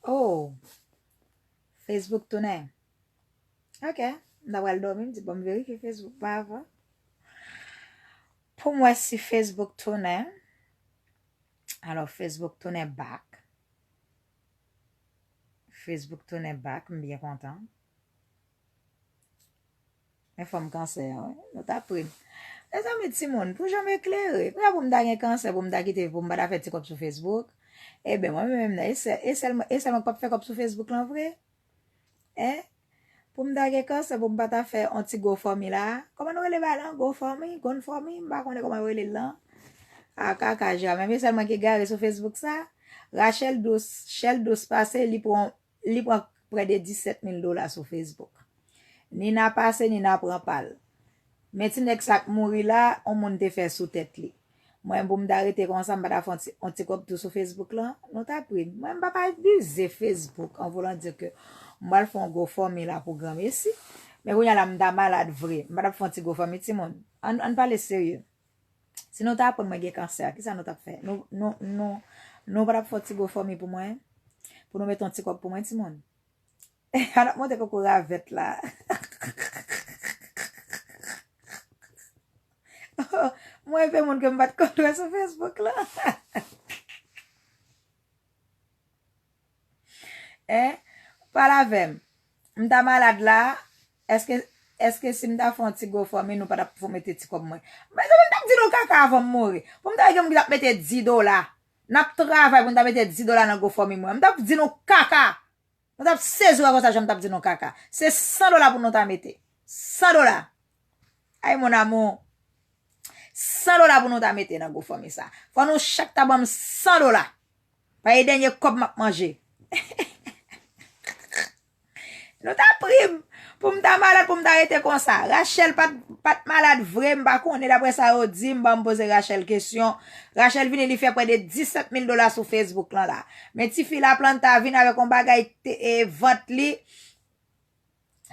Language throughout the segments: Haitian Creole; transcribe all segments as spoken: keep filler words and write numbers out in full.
Oh, Facebook tounen. Ok, m ta pral dòmi, m di bon, m verifye Facebook pa avan. Pou m wè si Facebook tounen. Alò, Facebook tounen back. Facebook tounen back, m byen kontan. Men fòm kansè an, wi. Nou ta pri m. Mezanmi, timoun, pou jan m eklere. Kounya pou m ta gen kansè, pou m ta kite, pou m pa ta fè ti kòb sou Facebook. Ebyen, mwen menm nan, e sèl, e sèl mwen, e sèl mwen k p ap fè kòb sou Facebook lan vre? Hein? Pou m ta gen kansè, pou m pa ta fè on ti GoFundMe la. Kòman nou rele bagay lan? GoFundMe? GoFundMe? M pa konnen kòman yo rele l lan. A kaka, Jera. Men e sèl mwen ki gare sou Facebook sa. Rachel Dous, Shell Dous pase, li pran, li pran prè de disèt mil dola sou Facebook. Nina pase, Nina pran pa l. Men ti nèg sa k mouri la, on moun te fè sou tèt li. Mwen, pou m ta rete konsa, m pa ta fè on ti, on ti kòb tou sou Facebook lan, nou ta pri m. Mwen, m p ap abize Facebook an voulan di ke m pral fè on GoFundMe la pou granmesi. Men kounya la, m ta malad vre. M pa t ap fè on ti GoFundMe, timoun. Ann, ann pale serye. Si nou ta aprann mwen gen kansè, kisa nou t ap fè? Nou, nou, nou, nou pa t ap fè on ti GoFundMe pou mwen? Pou nou mete on ti kòb pou mwen, timoun? Ann ap monte koko ravèt la. Mwen vle moun ke m pa t konn wè sou Facebook lan. Hein? Pale avè m. M ta malad la, èske, èske si m ta fè on ti GoFundMe, nou pa t ap fè mete ti kòb mwen? Mezanmi, m t ap di nou kaka avan m mouri. Pou m ta gen moun ki t ap mete dis dola. N ap travay pou n ta mete dis dola nan GoFundMe mwen. M t ap di nou kaka. Nou t ap sezi wè konsa jan m t ap di nou kaka. Se san dola pou nou ta mete. San dola. Ay, mon amour. San dola pou nou ta mete nan GoFundMe sa. Fò nou chak ta ban m san dola. Pa e dènye kòb m ap manje. Nou ta pri m. Pou m ta malad, pou m ta rete konsa. Rachel pa t, pa t malad vre, m pa konnen. Daprè sa yo di m, ban m poze Rachel kesyon. Rachel vini, li fè prè de disèt mil dola sou Facebook lan la. Men tifi Laplanta vin avèk yon bagay te, e, vant li.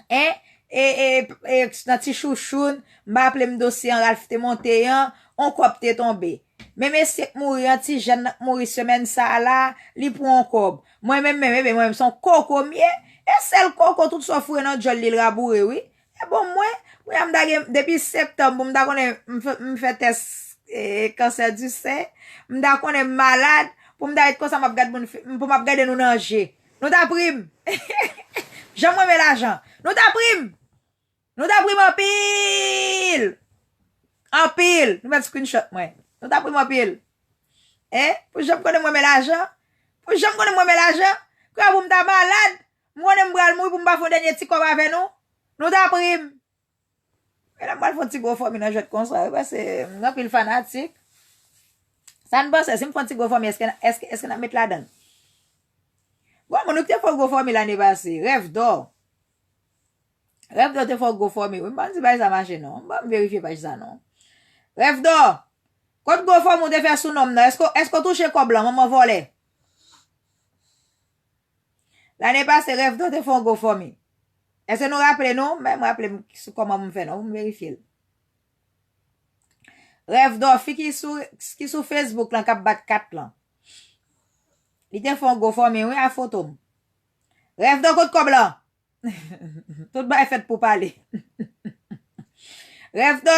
Hein? E, e, e, nan ti chouchoun, m pa raple m dosye an Ralph te monte an, on kòb te tonbe. Men mesye k mouri an, ti jèn nan k mouri semèn sa a la, li pran on kòb. Mwen menm, menm, ebyen, mwen menm, se on koko m ye. E sèl koko, tout sa w foure nan djòl li, l raboure, wi. E bon, mwen, mwen, m ta gen, depi septanm, pou m ta konnen, m fè, m fè tès, e, kansè di sen, m ta konnen m malad, pou m ta ret konsa, m ap gad moun, fi- pou m ap gade nou nan je. Nou ta pri m. Jan m renmen lajan. Nou ta pri m. Nou ta pri m anpil. Anpil. Nou mèt screenshot mwen. Nou ta pri m anpil. Hein? Pou jan m konnen m renmen lajan. Pou jan m konnen m renmen lajan. Kounya pou m ta malad, m konnen m pral mouri pou m pa fè yon dènye ti kòb avè nou. Nou ta pri m. Men la m pral fè yon ti GoFundMe nan jwèt konsa, wi, paske m gen anpil fanatik. Sa n panse, si m fè yon ti GoFundMe, èske, èske, èske n ap met ladan l? Bon, moun ki te fè GoFundMe lane pase, Rèv Dò. Rèv Dò te fè GoFundMe, wi. M pa di bagay sa mache, non. M pa verifye paj sa, non. Rèv Dò, kot GoFundMe ou te fè sou non m nan? Èske, èske w touche kòb lan, manman vòlè? Lane pase, Rèv Dò te fè yon GoFundMe. Èske nou raple nou? Men m raple m sou kòman pou m fè non, pou m verifye l. Rèv Dò, fi ki sou, ki sou Facebook lan k ap bat kat lan. Li te fè yon GoFundMe, wi, a foto m. Rèv Dò, kot kòb lan? Tout bagay fèt pou pale. Rèv Dò,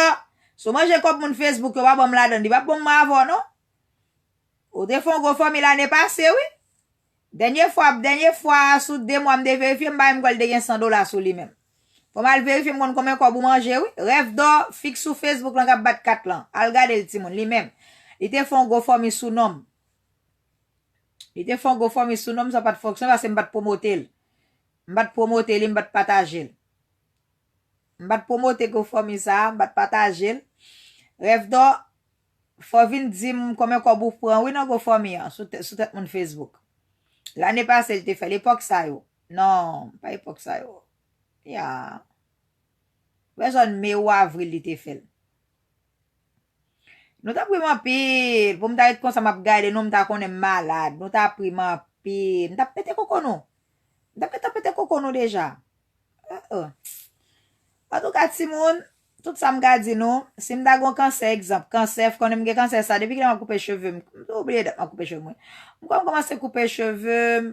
si w manje kòb moun Facebook, yo pa ban m ladan, li p ap ban m mwen avè w, non. Ou te fè yon GoFundMe lane pase, wi. Dènye fwa, dènye fwa, sou de mwa m te verifye, m pa menm kwè l te gen san dola sou li menm. Fò m al verifye, m konn konbyen kòb ou manje, wi. Rèv Dò, fi k sou Facebook lan k ap bat kat lan. Al gade l, timoun, li menm. Li te fè yon GoFundMe sou non m. Li te fè yon GoFundMe sou non m, sa pa t fonksyone paske m pa t pwomote l. M pa t pwomote li, m pa t pataje l. M pa t pwomote GoFundMe sa a, m pa t pataje l. Rèv Dò, fò w vin di m konbyen kòb ou pran, wi, nan GoFundMe an, sou tè-, sou tèt moun Facebook. Lane pase, li te fè l, epòk sa yo. Non, pa epòk sa yo. Ya. Pèsòn me ou avril, li te fè l. Nou ta pri m anpil. Pou m ta ret konsa, m ap gade nou, m ta konnen m malad. Nou ta pri m anpil. M t ap pete koko nou. M t ap gentan pete koko nou deja. Uh-uh. Antouka, timoun, tout sa m ka di nou, si m ta gen yon kansè, egzanp, kansè, konnen m gen kansè sa, depi kilè m ap koupe cheve m, m tou bliye dat m ap koupe cheve mwen. M kòm kòmanse koupe cheve m,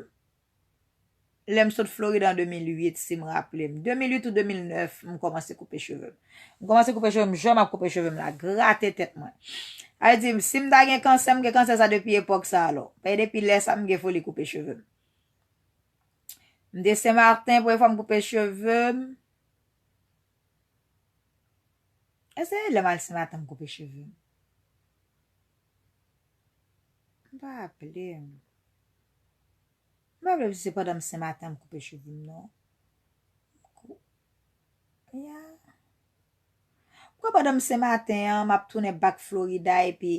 lè m sot Florid an de mil uit, si m raple m. De mil uit ou de mil nèf, m kòmanse koupe cheve m. M kòmanse koupe cheve m, jan m ap koupe cheve m la, grate tèt mwen. Sa vle di, si m ta gen kansè, m gen kansè sa depi epòk sa alò. Paske depi lè sa, m gen foli koupe cheve m. M te Sen Maten, premye fwa m koupe cheve m. Èske se lè m al Sen Maten m koupe cheve m? M pa raple m. M pa raple m si se pandan m Sen Maten m koupe cheve m, non. M kou-, ya. M kwè pandan m Sen Maten an, m ap tounen back Florida, epi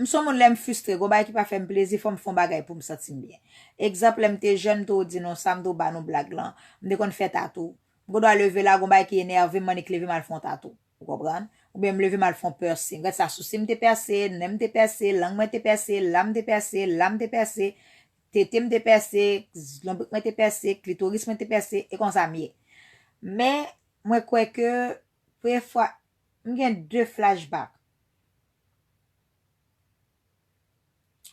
m se yon moun, lè m fristre, gon bagay ki pa fè m plezi, fò m fè yon bagay pou m santi m byen. Egzanp, lè m te jèn, m te di nou sa, m te ba nou blag lan. M te konn fè tatou. M gendwa leve la, gon bagay ki enève m, m annik leve m al fè yon tatou. Ou konprann? Oubyen m leve m al fè yon piercing. Gad sa, sousi m te pèse, nen m te pèse, lang mwen te pèse, la m te pèse, la m te pèse, tete m te pèse, lonbrik mwen te pèse, klitoris mwen te pèse, e konsa m ye. Men, mwen kwè ke premye fwa, m gen de flashback.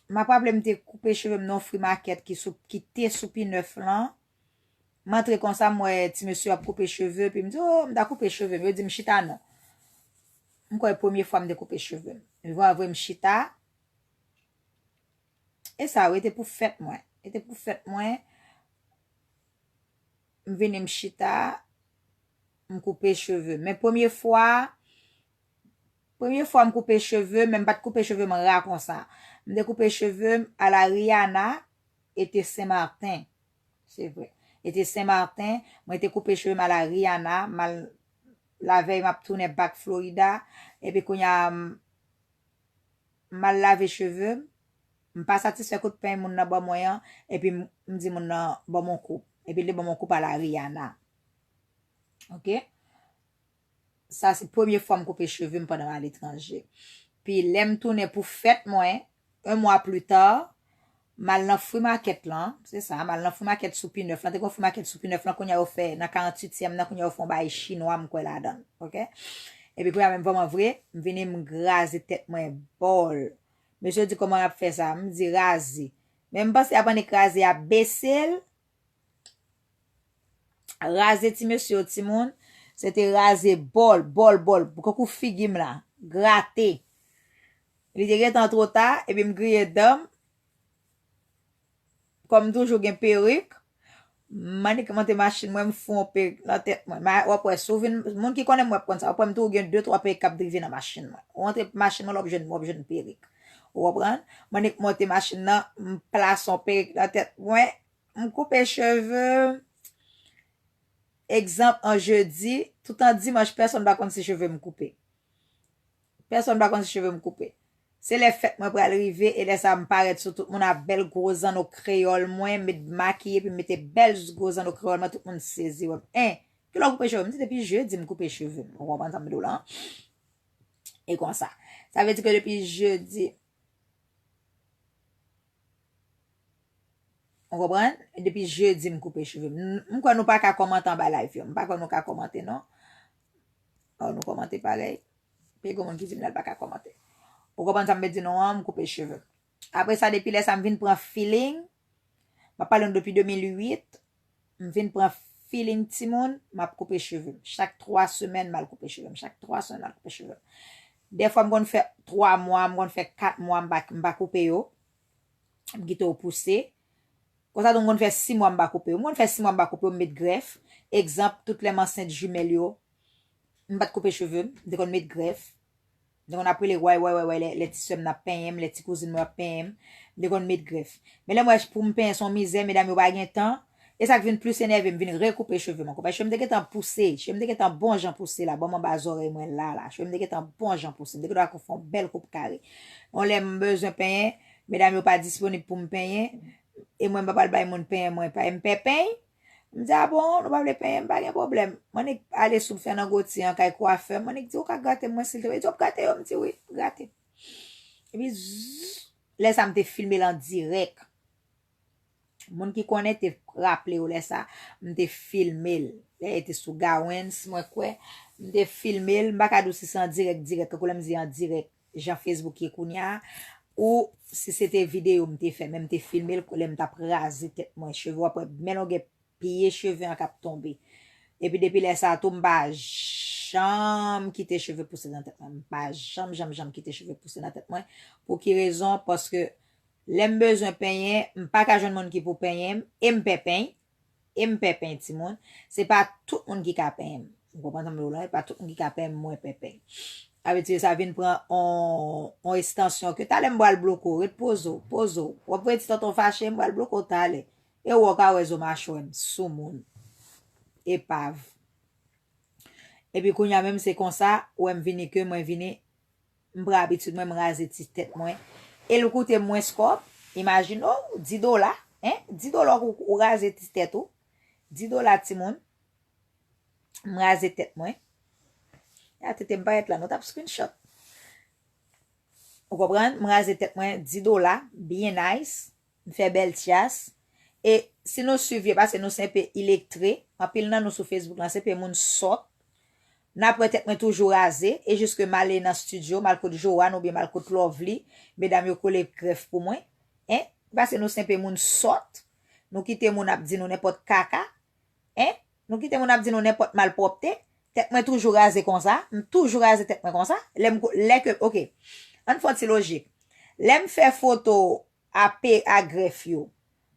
M ap raple m te koupe cheve m nan free market ki sou, ki te sou P nèf lan. M antre konsa, m wè ti mesye ap koupe cheve, epi m di, "O, m ta koupe cheve m." Yo di m chita non. M kwè premye fwa m te koupe cheve m. Vre, vre, m chita. E sa, wi, e te pou fèt mwen. E te pou fèt mwen. M vini, m chita, m koupe cheve m. Men premye fwa, premye fwa m koupe cheve m, men m pa t koupe cheve m ra konsa. M te koupe cheve m a la Rihanna, e te Sen Maten. Se vre. E te Sen Maten, mwen te koupe cheve m a la Rihanna, m al, lavèy m ap tounen back Florida, epi kounye a, m, m al lave cheve m, m pa satisfè kout peny moun nan ban mwen an, epi m, m di moun nan ban m yon koup. Epi li ban m yon koup a la Rihanna. Ok? Sa se premye fwa m koupe cheve m pandan m aletranje. Pi lè m tounen pou fèt mwen, un mois plus tard, m al nan free market lan, se sa, m al nan free market sou P nèf lan, te gon free market sou P nèf lan, kounye a yo fè nan karanntuityèm nan, kounye a yo fè yon bagay chinwa, m kwè ladan l, ok? Epi kounye a menm vrèman vre, m vini m raze tèt mwen bòl. Mesye di, "Kòman y ap fè sa?" M di, "Raze." Men m panse y ap annik raze, y ap bese l. Raze ti mesye yo, timoun. Se te raze bòl, bòl, bòl. Kankou figi m la. Grate. Li te gentan twò ta, epi m griyen dan m. Kòm m toujou gen perik, m annik monte machin mwen, m foure yon perik nan tèt mwen. Ma-, w ap wè, si w vin, moun ki konnen m, w ap konn sa. W ap wè m toujou gen de, twa perik k ap drive nan machin mwen. Ou antre machin mwen, w ap jwenn, w ap jwenn perik. Ou konprann? M annik monte machin nan, m plase yon perik nan tèt mwen, m koupe cheve. Egzanp, an jedi, tout an dimanch, pèsonn pa konn si cheve m koupe. Pèsonn pa konn si cheve m koupe. Se lè fèt mwen pral rive, e lè sa a m parèt sou tout moun ak bèl gwo zanno kreyòl mwen, met makiye, epi m mete bèl gwo zanno kreyòl mwen, tout moun sezi wè m. En, kilè w koupe cheve m? M di, "Depi jedi m koupe cheve m." Ou konprann sa m di w la? E konsa. Sa vle di ke depi jedi, ou konprann? Depi jedi m koupe cheve m. M, m kwè nou pa ka kòmante anba live yo. M pa kwè nou ka kòmante non. Oh, nou kòmante parèy. Pe gon moun ki di m nan l pa ka kòmante. Ou konprann sa m vle di nou an, m koupe cheve m. Apre sa, depi lè sa, m vin pran feeling. M ap pale nou depi de mil uit. M vin pran feeling timoun, m ap koupe cheve m. Chak twa semèn, m al koupe cheve m. Chak twa semèn, m al koupe cheve m. Dèfwa, m konn fè twa mwa, m konn fè kat mwa, m pa, m pa koupe yo. M kite yo pouse. Konsa tou, m konn fè sis mwa m pa koupe yo. M konn fè sis mwa m pa koupe yo, m met grèf. Egzanp, tout lè m ansent jimèl yo, m pa t koupe cheve m, m te konn met grèf. M te konn ap rele way, way, way, way, lè, lè ti sè m nan ap penyen m, lè ti kouzin mwen ap penyen m, m te konn met grèf. Men lè m wè pou m penyen se yon mizè, medam yo pa gen tan, e sa k vin plis enève m, vin rekoupe cheve m ankò. Paske cheve m te gentan pouse, cheve m te gentan bon jan pouse la, bò m anba zòrèy mwen la, la. Cheve m te gentan bon jan pouse, m te gentan fè yon bèl koup kare. Yon lè m bezwen penyen, medam yo pa disponib pou m penyen, e mwen m pa pral bay moun penyen mwen, pa m pè peny. M di, "A bon, nou pa vle penyen m, pa gen pwoblèm." M annik ale sou Fènan Gotye an kay kwafè m, m annik di, "Ou ka grate mwen silteplè?" Li di, "W ap grate yo?" M di, "Wi, grate." Epi, zzz, lè sa m te filme l an dirèk. Moun ki konnen te raple yo lè sa, m te filme l. Lè e te sou Gawens, mwen kwè, m te filme l, m pa ka di w si se an dirèk, dirèk, kankou lè m di an dirèk, jan Facebook ye kounye a, ou si se te videyo m te fè, men m te filme l lè m t ap raze tèt mwen, cheve w ap wè byen longè pye cheve an k ap tonbe. Epi depi lè sa a tou, m pa janm kite cheve pouse nan tèt mwen. M pa janm, janm, janm kite cheve pouse nan tèt mwen. Pou ki rezon? Paske lè m bezwen penyen, m pa ka jwenn moun ki pou penyen m, e m pè peny, e m pè peny timoun. Se pa tout moun ki ka penyen m. Ou konprann sa m di w la? E pa tout moun ki ka penyen m, mwen pè peny. Sa vle di sa vin pran on, on estansyon ke talè m pral bloke w, ret poze w, poze w. W ap voye ti tonton fache, m pral bloke w talè. E w ka wè zo machwè m, soumoun. Epav. Epi kounye a menm se konsa, ou wè m vini ke mwen vini, m pran abitid mwen, m raze ti tèt mwen. E l koute mwens kòb, imajine w, di dola, en, di dola ou, ou raze ti tèt ou, di dola timoun, m raze tèt mwen. Ya tete m parèt la, nou t ap screenshot. Ou konprann? M raze tèt mwen di dola, byen nice. M fè bèl tyas. E si nou swiv yo, paske nou se enpe ilektre, anpil nan nou sou Facebook lan se enpe moun sòt. N ap wè tèt mwen toujou raze, e jiske m ale nan estidyo, m al kot Joanne oubyen m al kot Lovely, medam yo kole grèf pou mwen. En? Paske nou se enpe moun sòt. Nou kite moun ap di nou nenpòt kaka. En? Nou kite moun ap di nou nenpòt malpwòpte. Tèt mwen toujou raze konsa. M toujou raze tèt mwen konsa. Lè m ko-, lè ke, oke. Ann fè yon ti lojik. Lè m fè foto a pe a grèf yo.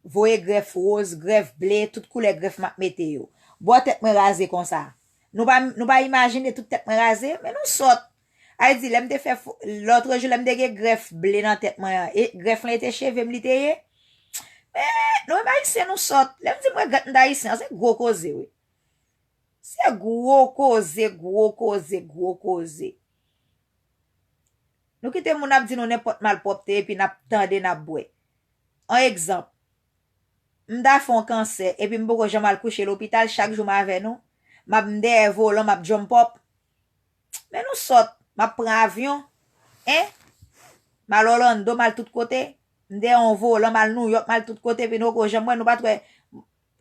Voye grèf woz, grèf ble, tout koulè grèf m ap mete yo. Bò tèt mwen raze konsa. Nou pa, nou pa imajine tout tèt mwen raze, men nou sòt. Sa vle di, lè m te fè fo-, lòtrejou, lè m te gen grèf ble nan tèt mwen an, e grèf lan e te cheve m li te ye. Men, nou menm Ayisyen, nou sòt. Lè m di mwen gad m t Ayisyen, se gwo koze, wi. Se gwo koze, gwo koze, gwo koze. Nou kite moun ap di nou nenpòt malpwòpte epi n ap tande, n ap bwè. Yon egzanp, m ta fè yon kansè epi m poko janm al kouche lopital, chak jou m avè nou, m ap m dèyè volan, m ap jump up. Men nou sòt, m ap pran avyon, en? M al Orlando, m al tout kote, m dèyè yon volan, m al New York, m al tout kote, epi nou poko janm wè, nou pa t wè.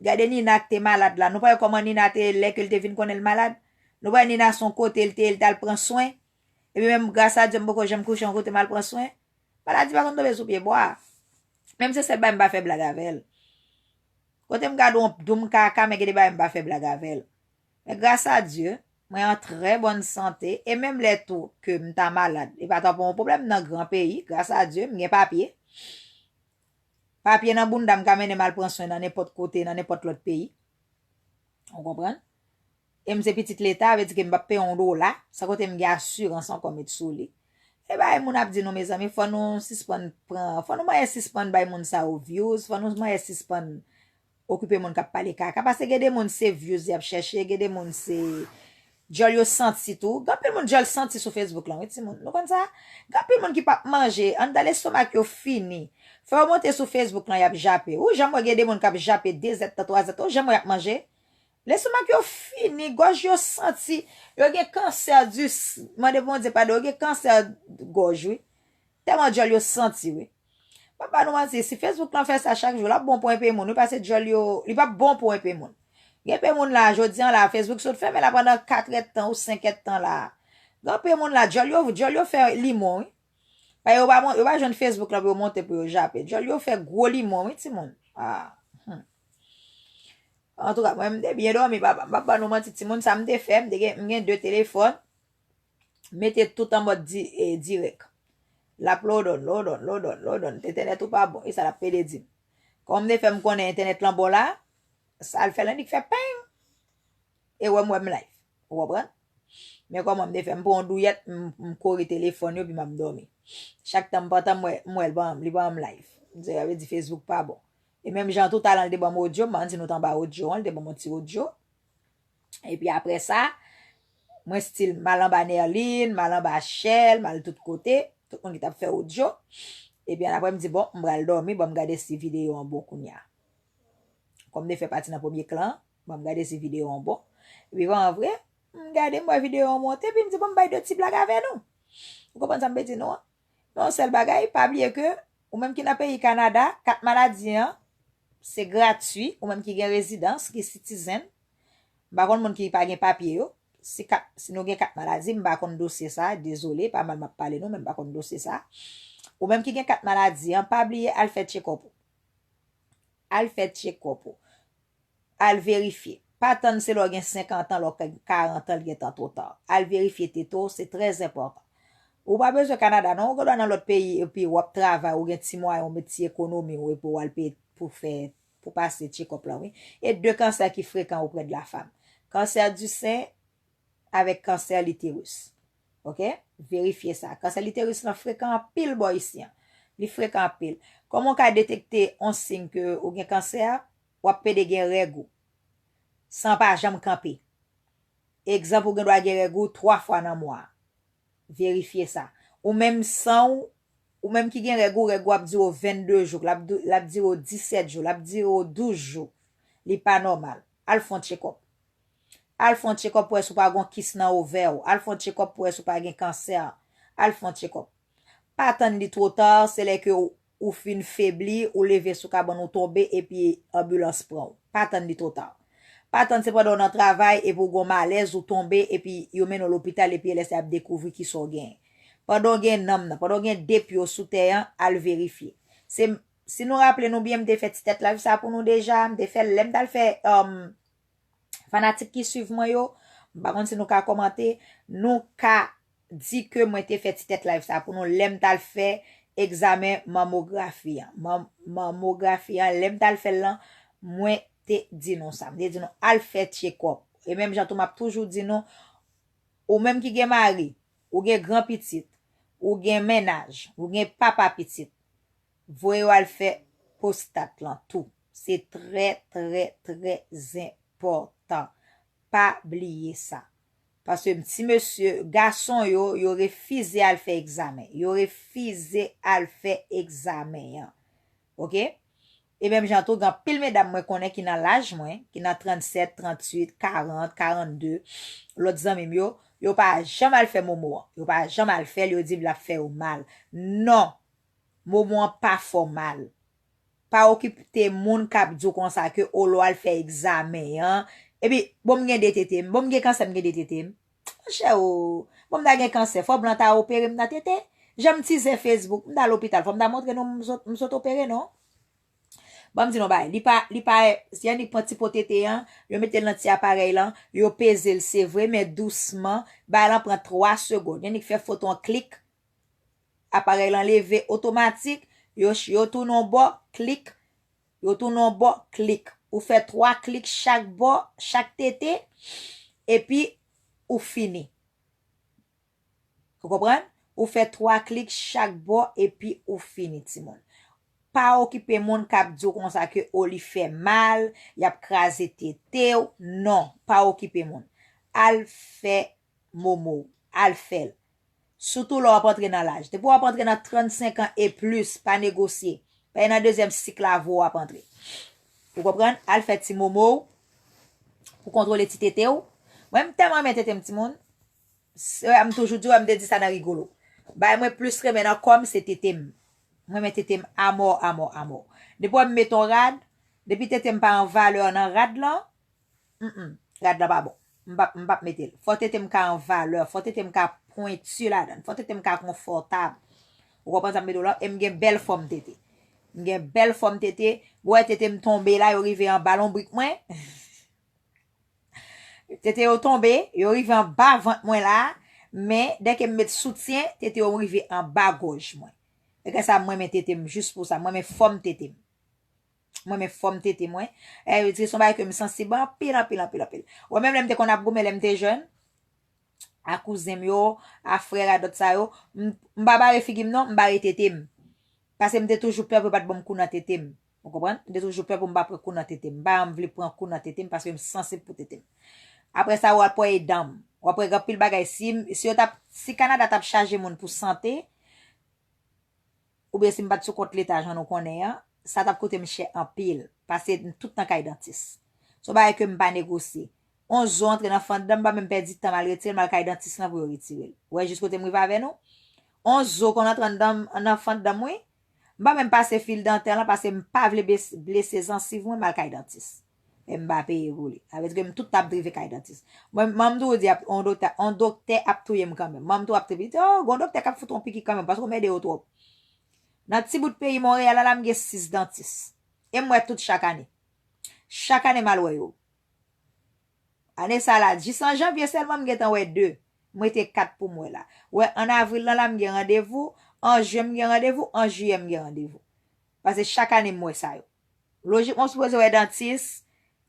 Gade Nina k te malad la. Nou pa wè kòman Nina te ye lè ke l te vin konnen l malad? Nou pa wè Nina se yon kote l te ye, l t al pran swen? Epi menm gras a Dye, m poko janm kouche yon kote m al pran swen. Maladi pa konn tonbe sou pye bwa. Menm se sèl bagay m pa fè blag avè l. Kote m gade yon doum kaka, men gen de bagay m pa fè blag avè l. Men gras a Dye, mwen an trè bòn sante, e menm lè tou ke m ta malad, e pa t ap yon pwoblèm nan gran peyi, gras a Dye, m gen papye. Papye nan bounda m ka mennen m al pran swen nan nenpòt kote, nan nenpòt lòt peyi. Ou konprann? E m se pitit leta, vle di ke m p ap peye yon dola, san konte m gen asirans ankò met sou li. E bagay moun ap di nou, mezanmi, fò nou sispann pran, fò nou manyen sispann bay moun sa yo views, fò nou manyen sispann okipe moun k ap pale kaka. Paske gen de moun se views y ap chèche, gen de moun se djòl yo santi tou. Gen anpil moun djòl santi sou Facebook lan, wi, timoun. Nou konn sa? Gen anpil moun ki p ap manje, anndan lestomak yo fini. Fò yo monte sou Facebook lan, y ap jape. Ou janm wè gen de moun k ap jape de zèdtan, twa zèdtan, ou janm wè y ap manje? Lestomak yo fini, gòj yo santi, yo gen kansè di s-, mande Bondye padon, yo gen kansè gòj, wi. Tèlman djòl yo santi, wi. M p ap ba nou manti, si Facebook lan fè sa chak jou, l ap bon pou enpe moun, wi, paske djòl yo, li p ap bon pou enpe moun. Gen enpe moun la, jodi an la, Facebook sot fèmen la pandan kat èdtan ou senk èdtan la. Gen enpe moun la, djòl yo, djòl yo fè limon, wi. Paske yo pa mon-, yo pa jwenn Facebook lan pou yo monte pou yo jape. Djòl yo fè gwo limon, wi, timoun. Ah. Hmm. Antouka, mwen, m te byen dòmi, pa, pa, pa ba nou manti, timoun, sa m te fè, m te gen, m gen de telefòn, mete tout an mòd di-, e, dirèk. L ap load on, load on, load on, load on, entènèt ou pa bon, e sa l ap pede di m. Kòman m te fè m konnen entènèt lan bon la, sa l fè l annik fè peng, e wè m wè m live. Ou konprann? Men kòman m te fè, m pran yon douyèt, m, m kore telefòn yo, epi m ap dòmi. Chak tan m pantan, m wè, m wè l ban m, li ban m live. M di, sa vle di Facebook pa bon. E menm jan tou, talan l te ban m odyo, m pa konn si nou t anba odyo an, li te ban m yon ti odyo. Epi apre sa, mwen still, m al anba Nerline, m al anba Shell, m al tout kote, tout moun ki t ap fè odyo. Epi annapre, m di, bon, m pral dòmi, ban m gade si videyo an bon kounye a. Kòm m te fè pati nan premye klan, ban m gade si videyo an bon. Epi vrèman vre, m gade, m wè videyo an monte, epi m di, bon, m bay de ti blag avè nou. Ou konprann sa m vle di nou an? Men yon sèl bagay, pa bliye ke ou menm ki nan peyi Kanada, kat maladi an, se gratui, ou menm ki gen rezidans, ki citizen. M pa konn moun ki pa gen papye yo. Si kat, si nou gen kat maladi, m pa konn dosye sa, dezole, pa mal m ap pale nou, men m pa konn dosye sa. Ou menm ki gen kat maladi an, pa bliye al fè tchekòp ou. Al fè tchekòp ou. Al verifye. Pa tann se lè w gen senkant an, lè w gen karant an, li gentan twò ta. Al verifye tete w, se trè enpòtan. Ou pa bezwen Kanada, non, ou gendwa nan lòt peyi, epi w ap travay, ou gen ti mwayen, ou met ti ekonomi w, epi w al peye pou fè, pou pase tchekòp lan, wi. E de kansè ki frekan oprè de la fanm. Kansè di sen, avèk kansè literis. Oke? Verifye sa. Kansè literis lan frekan anpil bò isi an. Li frekan anpil. Kòman w ka detekte yon siy ke ou gen kansè a? W ap pede gen règ ou. San pa janm kanpe. Egzanp, ou gendwa gen règ ou twa fwa nan mwa a. Verifye sa. Ou menm san w, ou menm ki gen règ ou, règ ou ap dire w vennde jou, l ap di, l ap dire w disèt jou, l ap dire w douz jou. Li pa nòmal. Al fè yon tchekòp. Al fè yon tchekòp pou wè si w pa gen kis nan ovè w. Al fè yon tchekòp pou wè si w pa gen kansè. Al fè yon tchekòp. Pa tann li twò ta, se lè ke w, ou fin febli, ou leve sou kabann ou tonbe epi anbilans pran w. Pa tann li twò ta. Pa tann se pandan w nan travay epi w gen malèz ou tonbe epi yo mennen w lopital epi lè sa y ap dekouvri kisa w genyen. Pandan w gen nanm nan, pandan w gen de pye w sou tè an, al verifye. Se, si nou raple nou byen, m te fè ti tèt live sa pou nou deja, m te fè l lè m t al fè, um, fanatik ki swiv mwen yo, m pa konn si nou ka kòmante, nou ka di ke mwen te fè ti tèt live sa pou nou lè m t al fè egzamen mamografi an. Mam-, mamografi an, lè m t al fè l lan, mwen te di nou sa. M te di nou al fè tchekòp. E menm jan tou, m ap toujou di nou, ou menm ki gen mari, ou gen gran pitit, ou gen mennaj, ou gen papa pitit, voye yo al fè pwostat lan tou. Se trè, trè, trè enpòtan. Pa bliye sa. Paske ti mesye, gason yo, yo refize al fè egzamen. Yo refize al fè egzamen an. Oke? E menm jan tou, gen anpil medam mwen konnen ki nan laj mwen, ki nan trannsèt, trannuit, karant, karannde, lòt zanmi m yo, yo pa janm al fè momo an. Yo pa janm al fè l, yo di l ap fè yo mal. Non! Momo an pa fè w mal. Pa okipe moun k ap di w konsa ke o lè w al fè egzamen an. Epi, bon, m gen de tete m. Bon, m gen kansè, m gen de tete m. Monchè o, bon, m ta gen kansè, fò blan ta opere m nan tete. Jan m tizè Facebook, m ta lopital, fò m ta montre nou m sot, m sot opere non. Ban m di nou bagay, li pa, li pa, si annik pran ti po tete an, yo mete l nan ti aparèy lan, yo peze l, se vre, men dousman, bagay lan pran twa segonn. Yo annik fè foto an klik, aparèy lan leve otomatik, yo, yo tounen yon bò, klik, yo tounen yon bò, klik. Ou fè twa klik chak bò, chak tete, epi ou fini. Ou konprann? Ou fè twa klik chak bò epi ou fini, timoun. Pa okipe moun k ap di w konsa ke o li fè mal, y ap kraze tete w. Non, pa okipe moun. Al fè momo w. Al fè l. Sitou lè w ap antre nan laj. Depi w ap antre nan trannsenk an e plis, pa negosye. Paske nan dezyèm sik lavi w w ap antre. Ou konprann? Al fè ti momo w pou kontwole ti tete w. Mwen, m tèlman renmen tete m, timoun. Se, m toujou di w, m te di sa nan Rigolo. Bagay mwen plis renmen nan kò m, se tete m. Mwen renmen tete m amò, amò, amò. Depi w wè m met yon rad, depi tete m pa an valè nan rad lan, mm, rad lan pa bon. M p ap, m p ap mete l. Fò tete m ka an valè, fò tete m ka pwenti ladan l, fò tete m ka konfòtab. Ou konprann sa m vle di w la? E m gen bèl fòm tete. M gen bèl fòm tete. Ou wè tete m tonbe la, yo rive anba lonbrik mwen. Tete yo tonbe, yo rive anba vant mwen la, men dèke m met soutyen, tete yo rive anba gòj mwen. E ke sa, mwen renmen tete m jis pou sa, mwen renmen fòm tete m. Mwen renmen fòm tete mwen. E yo di se yon bagay ke m sansib anpil, anpil, anpil, anpil. Ou wè menm lè m te konn ap goumen lè m te jèn, a kouzen m yo, a frè radòt sa yo, m, m pa bare figi m non, m bare tete m. Paske m te toujou pè pou yo pa t ban m kou nan tete m. Ou konprann? M te toujou pè pou m pa pran kou nan tete m. M pa janm vle pran kou nan tete m paske m sansib pou tete m. Apre sa, w ap wè e dan m. W ap wè gen anpil bagay. Si, si yo t ap, si Kanada t ap chaje moun pou sante, oubyen si m pa t sou kont leta jan nou konnen an, sa t ap koute m chè anpil. Paske m tout nan kay dantis. Se yon bagay ke m pa negosye. Yon zo antre nan fanndan m, m pa menm pèdi tan m al retire l, m al kay dantis lan pou yo retire l. Ou wè jis kote m rive avè nou? Yon zo konn antre anndan m, nan fanndan m, wi. M pa menm pase fil dantè lan, paske m pa vle bles-, blese zansiv mwen, m al kay dantis. E m pa peye pou li. Sa vle di ke m tout ap drive kay dantis. Mwen, manm tou di ap, yon doktè, yon doktè ap touye m kanmenm. Manm tou ap tripe, li di, oh, gon doktè k ap fout yon piki kanmenm, paske w mède yo twòp. Nan ti bout peyi Monreyal la, la m gen sis dantis. E m wè tout chak ane. Chak ane m al wè yo. Ane sa la, jis an janvye sèlman m gentan wè de. M rete kat pou m wè la. Wè, an avril lan la, m gen randevou. An jen, m gen randevou. An jiyè, m gen randevou. Paske chak ane, m wè sa yo. Lojikman, ou sipoze wè dantis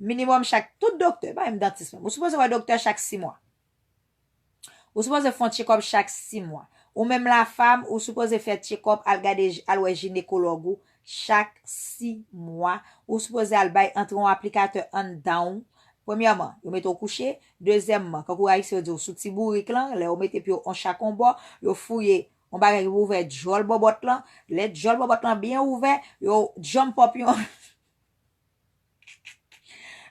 minimòm chak, tout doktè, pa menm dantis menm. Ou sipoze wè doktè chak sis mwa. Ou sipoze fè yon tchekòp chak sis mwa. Ou menm lafam, ou sipoze fè tchekòp, al gade, al wè jinekològ ou chak sis mwa. Ou sipoze al bay antre yon aplikatè anndan w. Premyèman, yo mete w kouche. Dezyèmman, kankou Ayisyen yo di w sou ti bourik lan, lè yo mete pye w yon chak yon bò, yo fouye yon bagay ki pou ouvè djòl bòbòt lan. Lè djòl bòbòt lan byen ouvè, yo jump up yon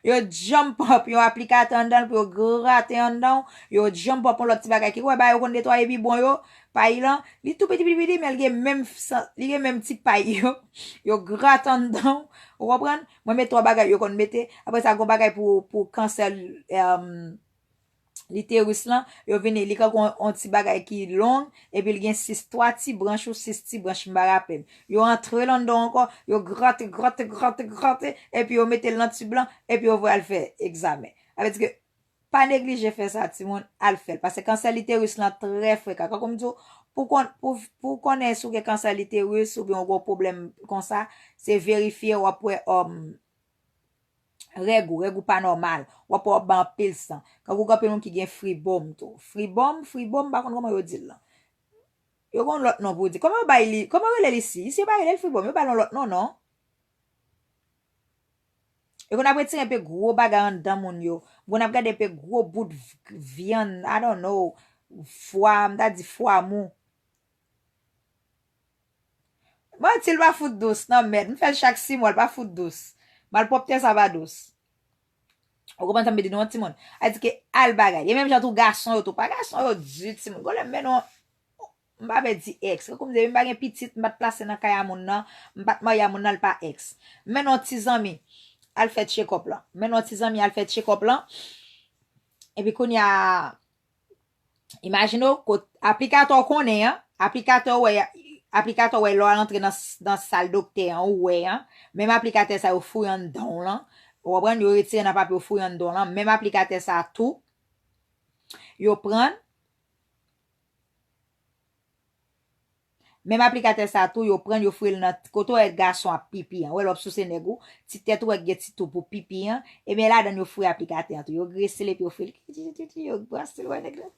Yo jump up yon aplikatè anndan l pou yo grate anndan w. Yo jump up yon lòt ti bagay ki wè bagay yo konn netwaye bibwon yo, pay lan. Li tou piti piti piti, men li gen menm san, li gen menm ti pay yo. Yo grate anndan w. Ou konprann? Mwen met twa bagay yo konn mete. Apre sa, gon bagay pou, pou kansè, em, literis lan, yo vini, li kankou yon, yon ti bagay ki long, epi l gen sis, twa ti branch ou sis ti branch, m pa raple m. Yo antre l anndan ankò, yo grate, grate, grate, grate, epi yo mete l nan tib lan, epi yo voye al fè egzamen. Sa vle di ke pa neglije fè sa, timoun, al fè l. Paske kansè literis lan trè frekan. Kankou m di w, pou kon-, pou, pou konnen si w gen kansè literis oubyen w gen yon pwoblèm konsa, se verifye, w ap wè, um, règ ou, règ ou pa nòmal. W ap wè w ap bay anpil san. Kankou gen anpil moun ki gen fribòm tou. Fribòm, fribòm, m pa konn kòman yo di l lan. Yo gen yon lòt non pou di. Kòman yo bay li, kòman yo rele li isi? Isi yo pa rele l fribòm, yo ba l yon lòt non, non. Yo konn ap retire enpe gwo bagay anndan moun yo. Yo konn ap gade enpe gwo bout v-, vyann, I don't know, fwa, m ta di fwa mou. Manti, l pa fout dous, nan mèd. M fè l chak sis mwa, l pa fout dous. Malpwòpte sa pa dous. Ou konprann sa m vle di nou, timoun? A di ke al bagay. E menm jan tou gason yo tou. Pa gason yo di, timoun. Gon lè m mennen yon, m pa vle di èks. Tankou m di, m pa gen pitit, m pa t plase nan kay a moun nan, m pa t marye a moun nan, l pa èks. M mennen yon ti zanmi, al fè tchekòp lan. M mennen yon ti zanmi, al fè tchekòp lan. Epi kounye a, Imajine w kot aplikatè w konnen an, aplikatè w wè, aplikatè w wè lè w al antre nan, nan sal doktè an, ou wè an, menm aplikatè sa yo fouye anndan w lan, ou konprann, yo retire nan papye yo fouye anndan w lan, menm aplikatè sa tou, yo pran, Menm aplikatè sa tou, yo pran l, yo fouye l nan kote w wè gason ap pipi an. Ou wè lè w ap souse nèg ou, ti tèt ou wè k gen ti tou pou pipi an. Ebyen, ladan l yo fouye aplikatè an tou. Yo grese l epi yo fouye l. Yo brase l, wè nèg la.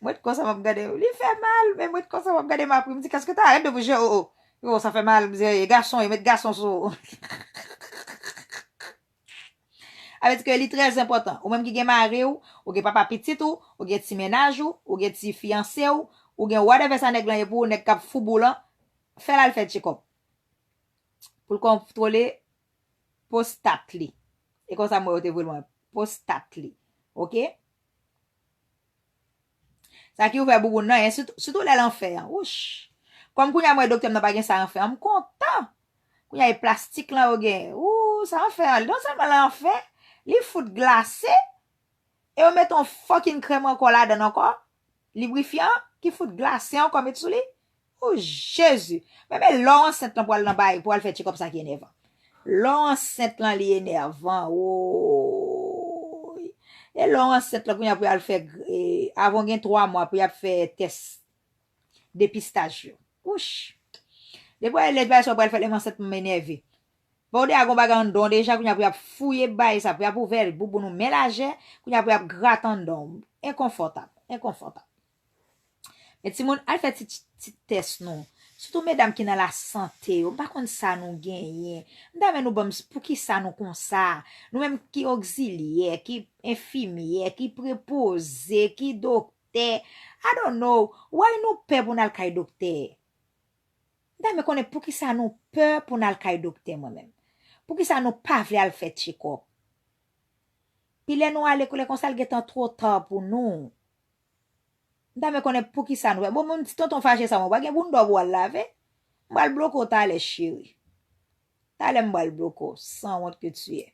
Mwen t konsa m ap gade, li fè mal, men mwen t konsa m ap gade m ap ri. M di, kèske ta arèt de bouje, o, o. Yo, sa fè mal, m di, e gason, yo met gason sou ou. Sa vle di ke li trè enpòtan. Ou menm ki gen mari w, ou gen papa pitit ou, ou gen ti mennaj ou, ou gen ti fiyanse w, ou gen whatever sa nèg lan ye pou ou, nèg k ap foubou lan, fè l al fè tchekòp. Pou l kontwole pwostat li. E konsa m wè yo te voye l mwen. Pwostat li. Oke? Sa ki ouvè bouboun nan, en, sitou, sitou lè l an fè an. Wouch! Kòm kounye a mwen doktè m nan pa gen sa an fè an, m kontan. Kounye a e plastik lan yo gen. Wou, sa an fè an. Non sèlman l an fè, li fout glase. E yo mete yon fucking krèm ankò ladan l ankò. Librifyan ki fout glase ankò met sou li. O Jezi! Men, men lè w ansent lan pou al nan bay, pou al fè tchekòp sa ki enèvan. Lè w ansent lan li enèvan. Woy! E lè w ansent lan kounye a pou y al fè, e, avan w gen twa mwa pou y ap fè tès depistaj yo. Wouch! Depi w al lè bay sa w pral fè lè m ansent m enève. Bon, deja gon bagay anndan w deja, kounye a pou y ap fouye bay sa, pou y ap ouvè bouboun ou men lajè, kounye a pou y ap grate anndan w. Enkonfòtab, enkonfòtab. Men timoun, al fè ti, ti, ti tès nou. Sitou medam ki nan lasante yo, m pa konn sa nou genyen. M ta renmen nou ban m, poukisa nou konsa? Nou menm ki oksilyè, ki enfimyè, ki prepoze, ki doktè. I don't know. Why nou pè pou n al kay doktè? M ta renmen konnen poukisa nou pè pou n al kay doktè, mwen menm. Poukisa nou pa vle al fè tchekòp? Pi lè nou ale koulè konsa, l gentan twò ta pou nou. M ta renmen konnen poukisa nou pè. Bon, moun ti tonton fache sa, mwen pa gen bounda pou w al lave. M pral bloke w talè, cheri. Talè m pral bloke w, sanwont ke tu es.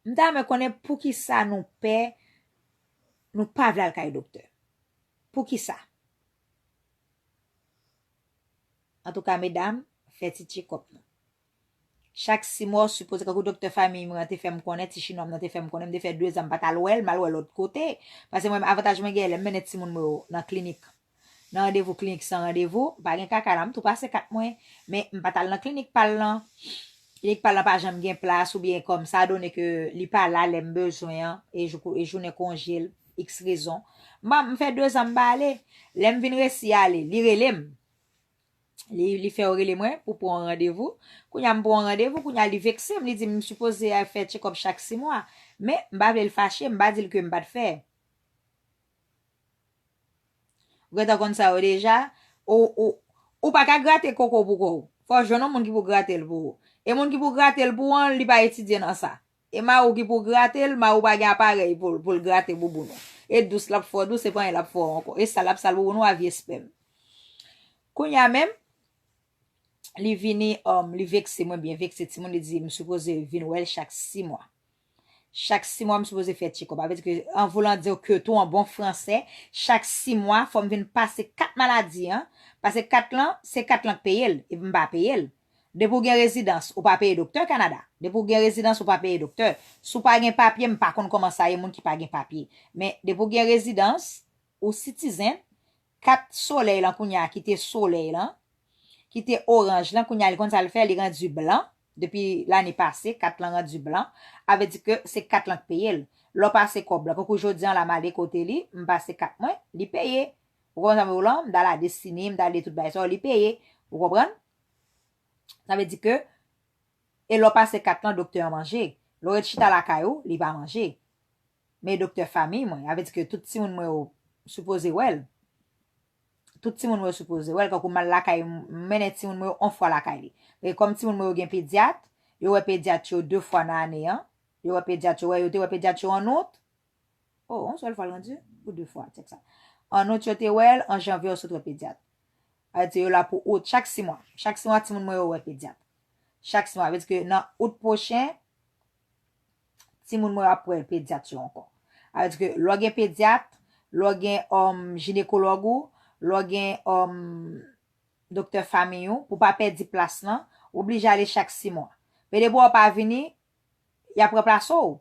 M ta renmen konnen poukisa nou pè, nou pa vle al kay doktè. Poukisa? Antouka, medam, fè ti tchekòp nou. Chak sis mwa, w sipoze, kankou doktè fanmi mwen an te fè m konnen, ti chinwa m nan te fè m konnen, m te fè dezan m pa t al wè l, m al wè lòt kote. Paske mwen, avantaj mwen genyen lè m mennen timoun mwen yo nan klinik, nan randevou klinik san randevou, m pa gen kaka la, m tou pase kat mwen, men m pa t al nan klinik pa l lan. Klinik pa l lan pa janm gen plas oubyen kòm sa done ke li pa la lè m bezwen an, e jou, e jounen konje l, iks rezon. M, m fè dezan m pa ale. Lè m vin resi ale, li rele m. Li, li fè yo rele mwen pou pran yon randevou. Kounye a m pran yon randevou, kounye a li vekse m, li di m m sipoze al fè tchekòp chak sis mwa. Men m pa vle l fache, m pa di l ke m pa t fè. Ou gentan konn sa yo deja. Ou, ou, ou pa ka grate koko pou kò w. Fò w jwenn yon moun ki pou grate l pou ou. E moun ki pou grate l pou ou an, li pa etidye nan sa. E mari w ki pou grate l, mari w pa gen aparèy pou, pou l grate bouboun ou. E dous l ap fè w dous, e pa anyen l ap fè w ankò. E sal l ap sal bouboun ou a vye espèm. Kounye a menm, li vini, um, li vekse mwen, byen vekse timoun, li di m sipoze vin wè l chak sis mwa. Chak sis mwa, m sipoze fè tchekòp. Sa vle di ke, an voulan di ke tou an bon fransè, chak sis mwa, fò m vin pase kat maladi an. Pase kat lan, se kat lan k peye l, epi m pa peye l. Depi w gen rezidans, ou pa peye doktè Kanada. Depi w gen rezidans, ou pa peye doktè. Si w pa gen papye, m pa konn kòman sa ye, moun ki pa gen papye. Men, depi w gen rezidans, ou sitizen, kat solèy lan kounye a ki te solèy lan, ki te oranj lan, kounye a li konn sa l fè, li randi blan. Depi lane pase, kat lan randi blan. Sa vle di ke se kat lan k peye l. Lè w pase kòb lan, kankou jodi an la, m ale kote li, m pase kat mwen, li peye. Ou konprann sa m di w lan? M t al a Destiny, m t al de tout bagay sa yo, li peye. Ou konprann? Sa vle di ke, e lè w pase kat lan, doktè an manje. Lè w ret chita lakay ou, li pa manje. Men doktè fanmi mwen, sa vle di ke tout timoun mwen yo sipoze wè l. Tout timoun mwen yo sipoze wè l, kankou m al lakay, m mennen timoun mwen yo yon fwa lakay li. E kòm timoun mwen yo gen pedyat, yo wè pedyat yo de fwa nan ane an. Yo wè pedyat yo, wè, yo te wè pedyat yo an out. Oh, yon sèl fwa l randi, ou de fwa, tchèk sa. An out yo te wè l, an janvye yo sot wè pedyat. Sa vle di yo la pou out, chak sis mwa. Chak sis mwa, timoun mwen yo wè pedyat. Chak sis mwa, sa vle di ke nan out pwochen, timoun mwen yo ap wè pedyat yo ankò. Sa vle di ke lè w gen pedyat, lè w gen, um, jinekològ ou, lè w gen, um, doktè fanmi ou, pou w pa pèdi plas lan, w oblije ale chak sis mwa. Men depi w pa vini, y ap ranplase w.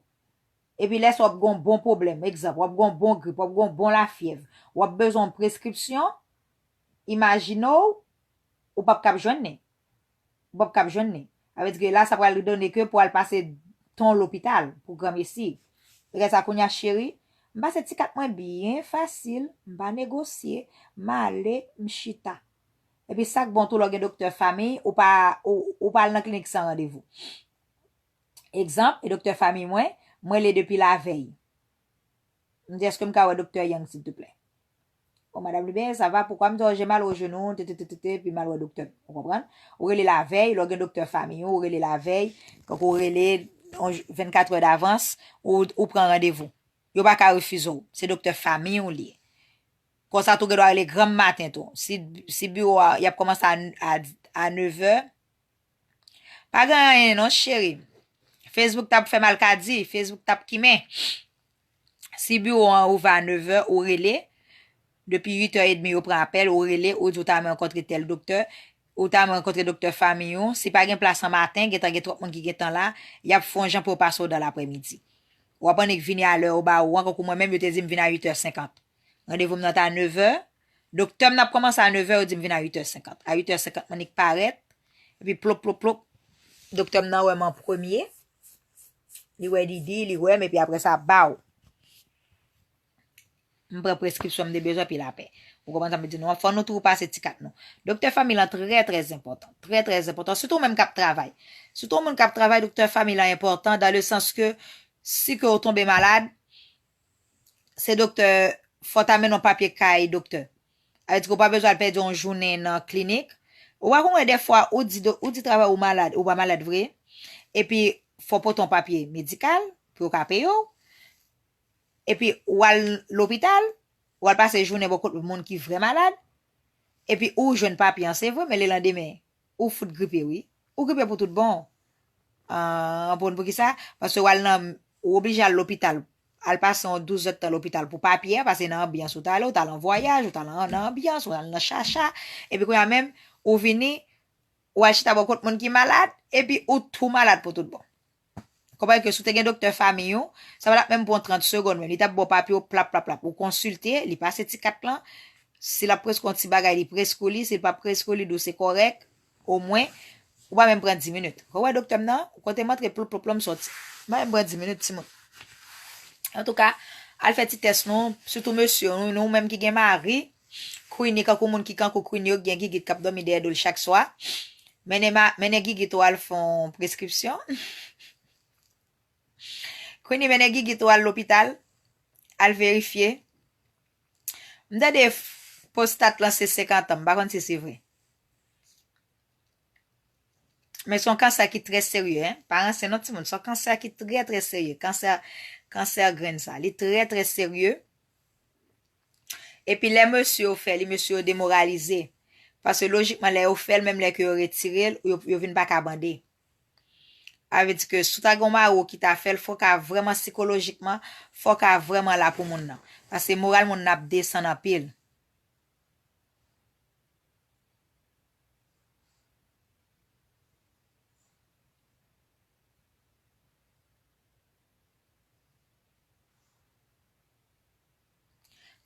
Epi lè sa w ap gen yon bon pwoblèm, egzanp, w ap gen yon bon grip, w ap gen yon bon lafyèv, w ap bezwen yon preskripsyon, imajine w, ou p ap kab jwenn li. Ou p ap kab jwenn li. Sa vle di ke la, sa pral done ke pou al pase tan w lopital, pou granmesi. Rès sa kounye a, cheri, m pase ti kat mwen byen fasil, m pa negosye, m ale, m chita. Epi sa k bon tou, lè w gen doktè fanmi, ou pa, ou, ou pa al nan klinik san randevou. Egzanp, e doktè fanmi mwen, m rele depi lavèy. M di, èske m ka wè doktè Yang, silvouplè? Oh, madame Lubin, ça va? Pourquoi? M di, oh, j'ai mal au genou, te, te, te, te, te, epi m al wè doktè. Ou konprann? Ou rele lavèy, lè w gen doktè fanmi ou, ou rele lavèy, kankou ou rele on, vennkatrè davans, ou, ou pran randevou. Yo pa ka refize w. Se doktè fanmi w li ye. Konsa tou, gen dwa rele granm maten tou. Si, si biwo a, y ap kòmanse a, a, a nevè, pa gen anyen non, cheri. Facebook t ap fè malkadi, Facebook t ap kimen. Si biwo an ouvè a nevè, ou rele. Depi uitè edmi, yo pran apèl, ou rele, ou di ou ta renmen rankontre tèl doktè, ou ta renmen rankontre doktè fanmi ou. Si pa gen plas an maten, gentan gen twòp moun ki gentan la, y ap fè yon jan pou yo pase w dan laprèmidi. W ap annik vini a lè yo ba ou an, kankou mwen menm, yo te di m vin a uitè senkant. Randevou m nan t a nevè. Doktè m nan ap kòmanse a nevè, yo di m vin a uitè senkant. A uitè senkant, m annik parèt. Epi plop, plop, plop. Doktè m nan wè m an premye. Li wè Didi, li wè m, epi apre sa, baw. M pran preskripsyon m te bezwen, epi lapè. Ou konprann sa m di nou an? Fò nou tou pase ti kat nou. Doktè fanmi lan trè, trè enpòtan. Trè, trè enpòtan. Sitou ou menm k ap travay. Sitou yon moun k ap travay, doktè fanmi lan enpòtan, dans le sens que si ke ou tonbe malad, se doktè, fò w ta mennen yon papye kay doktè. Sa vle di ke w pa bezwen al pèdi yon jounen nan klinik. Ou pa konn wè dèfwa, ou di, do- ou di travay ou malad, ou pa malad vre. Epi, fò w pote yon papye medikal pou yo ka peye w. Epi, ou al lopital, ou al pase jounen bò kot moun ki vrè malad. Epi, ou jwenn papye an, se vre, men lelandemen, ou fout gripe, wi. Ou gripe pou tout bon. An, pou, poukisa? Paske w al nan, ou oblije al lopital. Al pase yon douz èdtan lopital pou papye a, paske nan anbyans ou t ale, ou t al an vwayaj, ou t al an, nan anbyans, ou t al nan chacha. Epi kounye a menm, ou vini, ou al chita bò kot moun ki malad, epi ou tou malad pou tout bon. Konprann ke si w te gen doktè fanmi w, sa pa t ap menm pran trant segonn, men li t ap ba w papye w plap, plap, plap. Ou konsilte, li pase ti kat lan. Si l ap preskri w yon ti bagay, li preskri w li. Si l pa preskri w li, di w se kòrèk, omwen, ou pa menm pran dis minit. Ou wè doktè m nan, kote m antre, plop, plop, plop, m sòti. M pa menm pran dis minit, timoun. Antouka, al fè ti tès nou, sitou mesye, nou, nou menm ki gen mari, Queenie, kankou moun ki kankou Queenie yo, gen gigit k ap dòmi dèyè do l chak swa. Mennen ma-, mennen gigit ou al fè yon preskripsyon. Queenie, mennen gigit ou al lopital, al verifye. M tande f-, pwostat lan se senkant an, m pa konn si se vre. Men se yon kansè ki trè serye, en. Pa ranse non, timoun. Se yon kansè ki trè, trè serye. Kansè, kansè grenn sa. Li trè, trè serye. Epi lè mesye yo fè li, mesye yo demoralize. Paske lojikman, lè yo fè l, menm lè ke yo retire l, yo, yo vin pa ka bande. Sa vle di ke si w ta gen yon mari w ki ta fè l, fò w ka vrèman sikolojikman, fò w ka vrèman la pou moun nan. Paske moral moun nan ap desann anpil.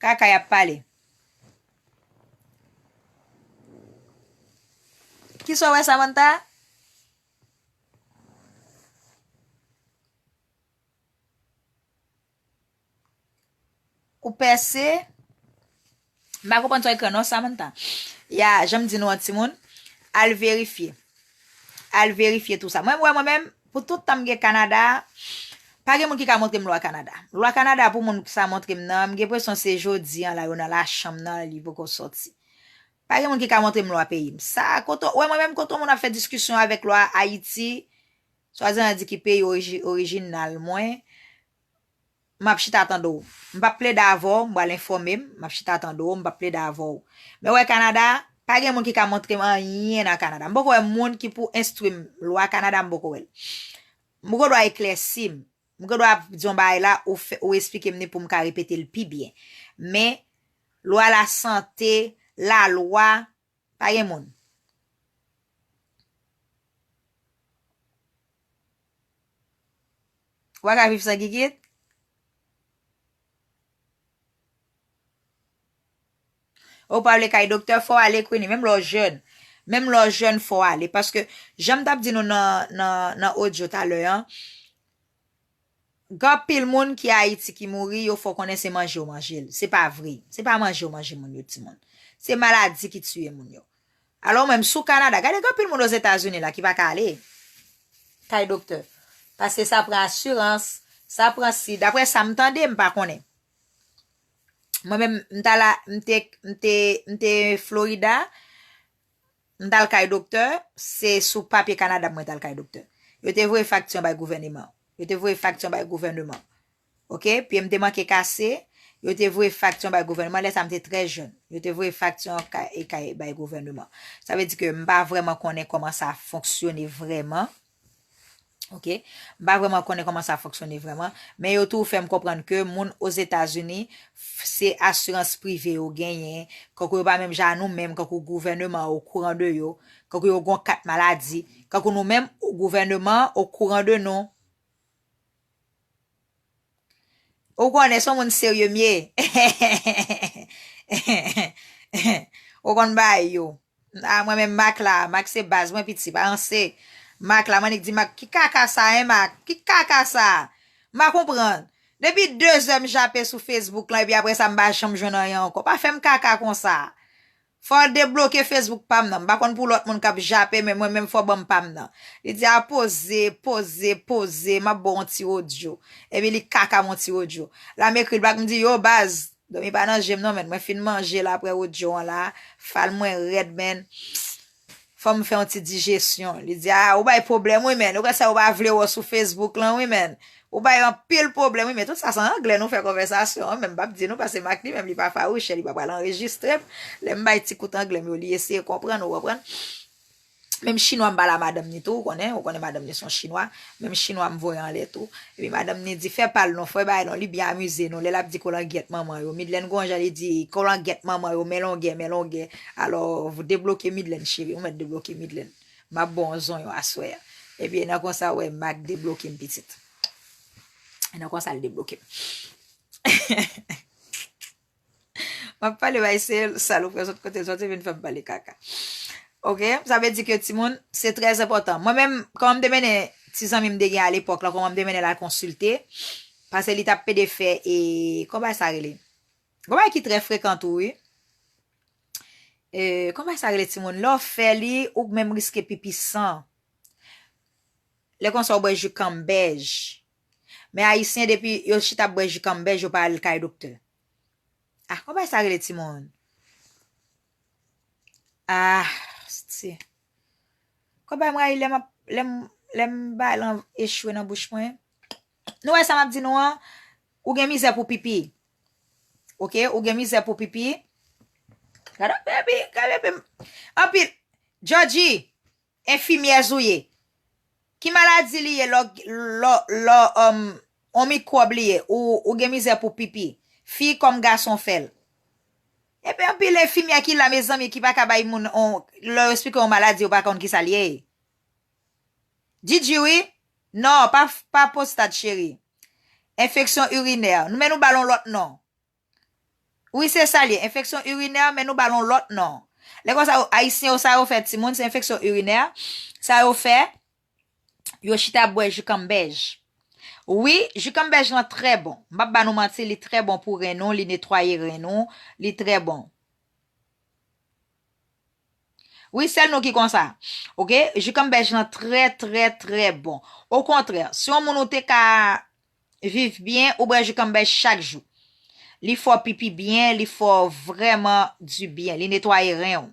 Kaka y ap pale. Kisa w wè, Samantha? Ou pèse? M pa konprann sa w ekri an non, Samantha. Ya, jan m di nou an timoun, al verifye. Al verifye tou sa. Mwen, mwen, mwen menm, pou tout tan m gen Kanada, pa gen moun ki ka montre m lwa Kanada. Lwa Kanada pou moun sa montre m nan, m gen enpresyon se jodi an la, yo nan lachanm nan, li poko sòti. Pa gen moun ki ka montre m lwa peyi m. Sa, kote, wè mwen menm, kote moun ap fè diskisyon avèk lwa Ayiti, swadizan di ki peyi oriji-, orijinal mwen, m ap chita tande w. M p ap plede avè w, m pral enfòme m, m ap chita tande w, m p ap plede avè w. Men w wè Kanada, pa gen moun ki ka montre m anyen nan Kanada. M poko wè moun ki pou enstwi m lwa Kanada, m poko wè l. M poko dwa eklèsi m. M gen dwa ap di yon bagay la, ou fè, ou esplike m li pou m ka repete l pi byen. Men, lwa lasante, lalwa, pa gen moun. Ou pa ka viv san gigit? Ou pa vle kay doktè, fò w ale, Queenie, menm lè w jèn. Menm lè w jèn, fò w ale. Paske, jan m t ap di nou nan, nan, nan odyo talè an, gen anpil moun ki Ayiti ki mouri, yo fè w konnen se manje yo manje l. Se pa vre. Se pa manje yo manje moun yo, timoun. Se maladi ki tiye moun yo. Alò, menm sou Kanada, gade gen anpil moun Ozetazini la ki pa ka ale kay doktè. Paske sa pran asirans, sa pran si, daprè sa m tande, m pa konnen. Mwen menm, m t al a, m te, m te, m te Florida, m t al kay doktè, se sou papye Kanada mwen t al kay doktè. Yo te voye fakti an bay gouvèneman. Yo te voye fakti an bay gouvèneman. Oke? Pye m te manke kase, yo te voye fakti an bay gouvèneman. Lè sa a, m te trè jèn. Yo te voye fakti an kay, e kay bay gouvèneman. Sa vle di ke m pa vrèman konnen kòman sa fonksyone vrèman. Oke? M pa vrèman konnen kòman sa fonksyone vrèman, men yo tou fè m konprann ke moun Ozetazini, f-, se asirans prive yo genyen, kankou yo pa menm jan a nou menm, kankou gouvèneman an okouran de yo, kankou yo gon kat maladi, kankou nou menm, gouvèneman an okouran de nou. Ou konnen se yon moun serye m ye. Ou konn bagay yo. A, mwen menm Mak la, Mak se baz mwen piti, pa ranse. Mak la, m annik di Mak, ki kaka sa, en Mak? Ki kaka sa? M pa konprann. Depi de zè m jape sou Facebook lan, epi apre sa m pa janm jwenn anyen ankò. Pa fè m kaka konsa. Fò w debloke Facebook pa m nan. M pa konn pou lòt moun k ap jape, men mwen menm fò w ban m pa m nan. Li di a poze, poze, poze, m ap ba w yon ti odyo. Epi li kaka m yon ti odyo. La m ekri l bak, m di yo baz, dòmi pa nan je m non, men mwen fin manje la apre odyo an la. Fal mwen rèd, men. Fò m fè yon ti dijesyon. Li di a, ou bay pwoblèm wi, men. Ou kwè sa yo pa vle wè w sou Facebook lan wi, men. Ou bay anpil pwoblèm wi, men tout sa se an anglè nou fè konvèsasyon an, men m p ap di nou, paske Mak li menm li pa fawouchè, li pa pral anrejistre m. Lè m bay ti kout anglè m yo, li eseye konprann, ou konprann? Menm chinwa m pale a madanm ni tou, ou konnen, ou konnen madanm ni se yon chinwa. Menm chinwa m voye anlè tou. Epi madanm ni di, "Fè pa l non, fè bagay non, li byen amize nou." Lè l ap di kolangyèt manman yo. Midlèn gon jan li di, "Kolangyèt manman yo, men longè, men longè." Alò, debloke Midlèn, cheri, ou mèt debloke Midlèn. M ap ba w zonyon aswè a. Ebyen, nan konsa, w wè, Mak debloke m pitit. E nan konsa, l debloke m. M ap pale bay se salopri sot kote l soti vin fè m pale kaka. Oke, sa vle di ke timoun, se trè enpòtan. Mwen menm, kòman m te mennen ti zanmi m te gen alepòk la, kòman m te mennen l al konsilte, paske li t ap pede fè, e, kòman sa rele? Kòman ki trè frekan tou, wi. E, kòman sa rele timoun? Lè w fè li, ou menm riske pipi san. Lè konsa, w bwè ji kanmbèj. Men Ayisyen, depi yo chita ap bwè ji kanmbèj, yo pa al kay doktè. Ah, kòman sa rele timoun? Ah, ti. Kòman m rayi lè m ap, lè m, lè m bay lan echwe nan bouch mwen. Nou wè sa m ap di nou an? Ou gen mizè pou pipi. Oke, ou gen mizè pou pipi. Gade, baby, gade, baby. Anpil. Georgie, enfimyèz ou ye. Ki maladi li ye lò, lò, lò, um, on mikwòb li ye, ou, ou gen mizè pou pipi. Fi kòm gason fè l. Epi anpil enfimyè ki la, mezanmi, ki pa ka bay moun, on, lè yo esplike yon maladi, yo pa konn ki sa l ye. Didi, wi. Non, pa, pa pwostat, cheri. Enfeksyon irinè. Nou, men nou ba l yon lòt non. Wi, se sa l ye. Enfeksyon irinè, men nou ba l yon lòt non. Lè konsa, yo, Ayisyen yo, sa yo fè, timoun, se enfeksyon irinè. Sa yo fè, yo chita ap bwè ji kanmbèj. Wi, ji kanmbèj lan trè bon. M p ap ba nou manti, li trè bon pou ren nou, li netwaye ren nou, li trè bon. Wi, sèl nou ki konsa. Oke? Ji kanmbèj lan trè, trè, trè bon. Okontrè, si yon moun ou te ka viv byen, ou bwè ji kanmbèj chak jou. Li fè w pipi byen, li fè w vrèman di byen, li netwaye ren w.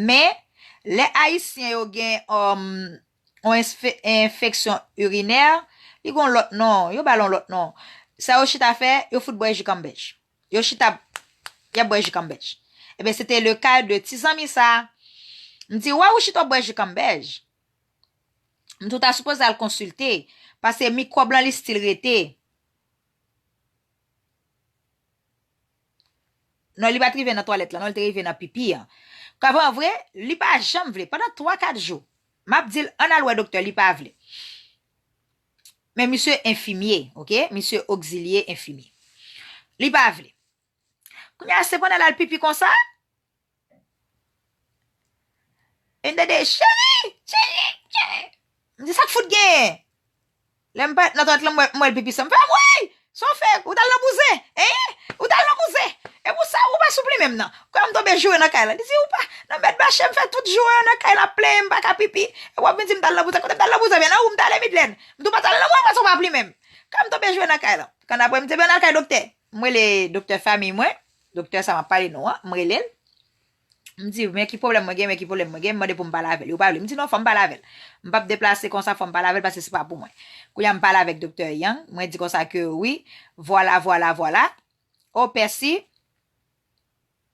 Men, lè Ayisyen yo gen, um, yon ensfe-, enfeksyon irinè, li gon lòt non, yo ba l yon lòt non. Sa yo chita fè, yo fout bwè ji kanmbèj. Yo chita, y ap bwè ji kanmbèj. Ebyen, se te le ka de ti zanmi sa. M di, "Wè, ou chita ap bwè ji kanmbèj." M di, "Ou ta sipoze al konsilte, paske mikwòb lan li still rete." Non, li pa t rive nan twalèt lan, non, li te rive nan pipi an. Kòm an vre, li pa janm vle. Pandan twa, kat jou, m ap di l, "Ann al wè doktè," li pa vle. Men misye enfimye, oke? Misye ogzilye enfimye. Li pa vle. Kounye a, se pandan l al pipi konsa, e m tande, "Cheri, cheri, cheri." M di, "Sa k fout genyen?" Lè m parèt nan twalèt lan, m wè, m wè l pipi san. M fè, "Woy! Sa w fè? Ou t al nan bouzen? Hein? Ou t al nan bouzen? E pou sa, ou pa sou plimen m nan." Kòman m tonbe joure nan kay lan. Li di, "Ou pa nan mèt mache, m fè tout jou an nan kay lan ap plenyen, m pa ka pipi. E w ap vin di m t al nan bouzen. Kote m t al nan bouzen? Men nan ou m t ale, Midlèn. M di w pa t al nan mwen, ou pa sou pa plimen m. Kòman m tonbe joure nan kay lan?" Kanapre, m di, "Ebyen, ann al kay doktè." M rele doktè fanmi mwen, doktè sa m ap pale nou an, m rele l. M di, "Men ki pwoblèm mwen gen, men ki pwoblèm mwen gen," m mande pou m pale avè l. Yo pa vle. M di, "Non, fò m pale avè l. M p ap deplase konsa, fò m pale avè l paske se pa pou mwen." Kounye a, m pale avèk doktè Yang, mwen di konsa ke wi, vwala, vwala, vwala. O, pèsi,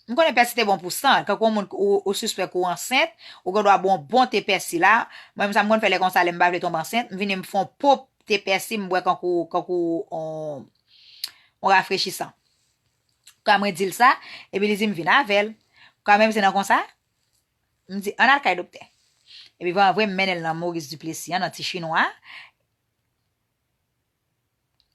m konnen pèsi te bon pou san, kankou yon moun ou, ou sispèk ou ansent, ou gen dwa bwè yon bon te pèsi la. Mwen menm sa m konn fè lè konsa, lè m pa vle tonbe ansent, m vini m fè yon pòp te pèsi, m bwè kankou, kankou yon, yon rafrechisan. Kwa mwen di l sa, epi li di m vin avè l. Kwa menm se nan konsa, m di, "Ann al kay doktè." Epi vre, vre, m mennen l nan Maurice Duplessis an, nan ti chinwa.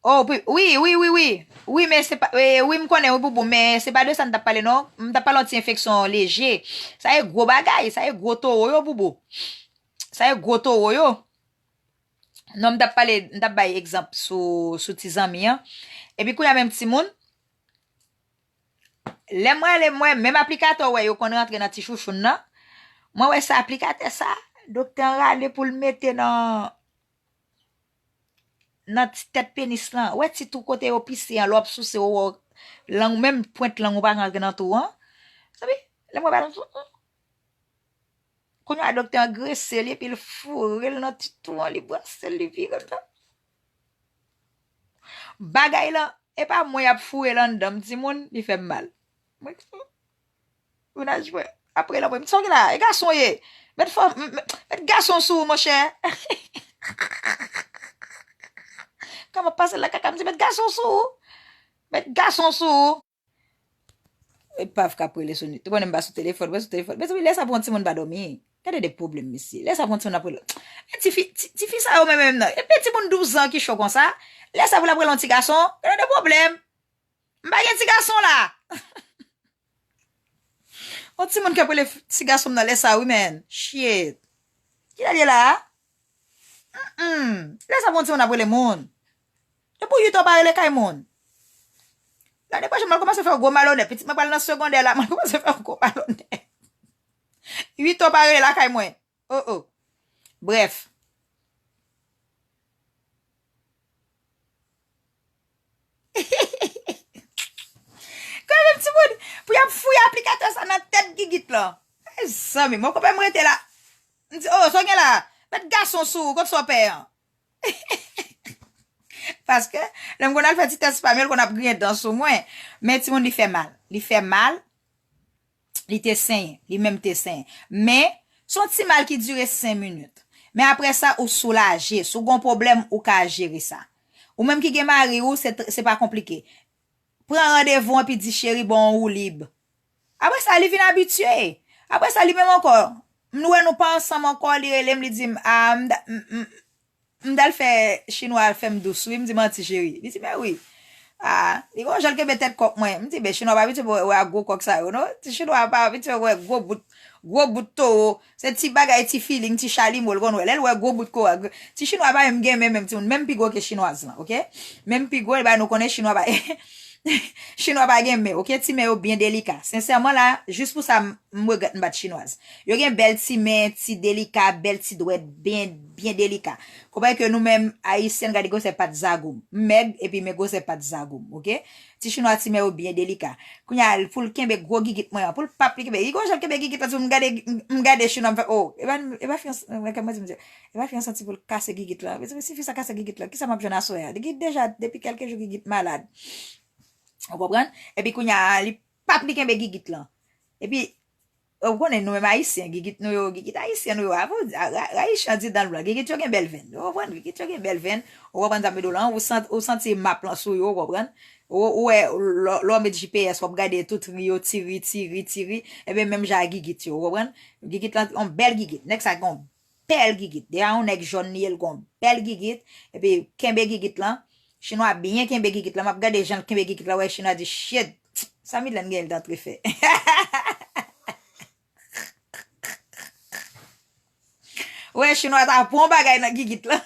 Oh, wi, wi, wi, wi, wi. Wi, men se pa, eh, wi, m konnen, wi, Boubou, men se pa de sa n t ap pale, non. M t ap pale yon ti enfeksyon leje. Sa e gwo bagay, sa e gwo towo yo, Boubou. Sa e gwo towo yo. Non, m t ap pale, m t ap bay egzanp sou, sou ti zanmi an. Epi kounye a menm timoun, lè mwen ale, mwen, menm aplikatè, wè, yo konn rantre nan ti chouchoun nan. Mwen wè sa aplikatè sa, doktè an rale pou l mete nan, nan ti tèt penis lan. Wè ti tou kote yo pise an, lè w ap souse, ou wè lang, menm pwent lang ou pa rantre nan tou an. Sabi, lè mwen ba l, kounye a doktè an grese li, epi l foure l nan ti tou an, li brase l, li vire l. Bagay lan, e pa mwen y ap foure l anndan m, timoun, li fè m mal. Mwen, mennaj mwen, apre l, apre m, sa w gen la, e gason w ye. Met fanm, met gason sou ou, monchè. Kòman pase la kaka, m di met gason sou ou. Met gason sou ou. E pav k ap rele sou ni. Ou konnen m pa sou telefòn, mwen sou telefòn. Mezanmi, lè sa pou yon timoun pa dòmi. Gade de pwoblèm, mesye. Lè sa pou yon timoun ap rele. E tifi, ti, tifi sa yo menm menm nan. E pe timoun douz an ki cho konsa. Lè sa pou l ap rele yon ti gason. Gade de pwoblèm. M pa gen ti gason la. Yon timoun k ap rele ti gason m nan lè sa, wi, men. Shit. Ki lè l ye la a? Mm-mm. Lè sa pou yon timoun ap rele moun. Depi uit an pa rele kay moun. Lane pwochèn, mwen kòmanse fè yon gwo malonè. Pitit mwen pral nan segondè la, mwen kòmanse fè yon gwo malonè. Uit an pa rele lakay mwen. Oh, oh. Brèf. Kanmenm, timoun, pou y ap fouye aplikatè sa nan tèt gigit lan. Mezanmi, mwen konpè m rete la. M di, oh, sa w gen la? Met gason sou ou, kot sa w pè an? Paske, lè m konn al fè ti tès pa m yo, l konn ap griyen dan sou mwen. Men timoun, li fè mal. Li fè mal. Li te senyen. Li menm te senyen. Men, se yon ti mal ki dire senk minit. Men apre sa, ou soulaje. Si w gen yon pwoblèm, ou ka jere sa. Ou menm ki gen mari w, se tr-, se pa konplike. Pran randevou epi di cheri, bon, ou lib. Apre sa, li vin abitye. Apre sa, li menm ankò. M wè nou pa ansanm ankò, li rele m, li di m, ah, m, m, m, m t al fè chinwa fè m dous, wi. M di, manti, cheri. Li di, men wi. Ah, li gon jan l kenbe tèt kòk mwen. M di, ben, chinwa pa abitye pou wè ak gwo kòk sa yo, non. Ti chinwa pa abitye wè gwo bout, gwo bout towo. Se ti bagay, ti feeling, ti chalimo l konn wè. Lè l wè gwo bout kowa, gwo, ti chinwa pa menm gen men, menm timoun, menm pi gwo ke chinwaz lan, oke? Menm pi gwo, e ba nou konnen chinwa pa, chinwa pa gen men, oke? Ti men yo byen delika. Sensèman la, jis pou sa, m, m regrèt m pa t chinwaz. Yo gen bèl ti men, ti delika, bèl ti dwèt, byen, byen delika. Konpare ke nou menm, Ayisyen, gade gwosè pat zagoum. M mèg, epi men gwosè pat zagoum, oke? Ti chinwa, ti men yo byen delika. Kounye a, pou l kenbe gwo gigit mwen an, pou l p ap li kenbe. Li gon jan l kenbe gigit lan, tou m gade, m, m gade chinwa, m fè, oh, e pa, e pa fi an, e pa fi an santi pou l kase gigit lan. Mezanmi, si fi sa kase gigit lan, kisa m ap jwenn aswè a? Gigit deja, depi kèlke jou, gigit malad. Ou konprann? Epi kounye a, li p ap li kenbe gigit lan. Epi, ou konnen nou menm Ayisyen, gigit nou yo, gigit Ayisyen nou yo, avou, a, ra, rayi chan di dan l blan. Gigit yo gen bèl venn. Ou konprann? Gigit yo gen bèl venn. Ou konprann sa m vle di w lan? Ou sant-, ou santi map lan sou yo, ou konprann? Ou, ou wè, lè, lè w met G P S, w ap gade tout ri yo, ti ri, ti ri, ti ri. Ebyen, menm jan ak gigit yo, ou konprann? Gigit lan, yon bèl gigit. Nèg sa gen yon bèl gigit. Deja yon nèg jòn li ye, l gon bèl gigit. Epi kenbe gigit lan. Chinwa byen kenbe gigit lan. M ap gade jan l kenbe gigit lan. Wè chinwa di, shit, sa Midlène genyen l t antre fè. Wè chinwa ta pran bagay nan gigit lan.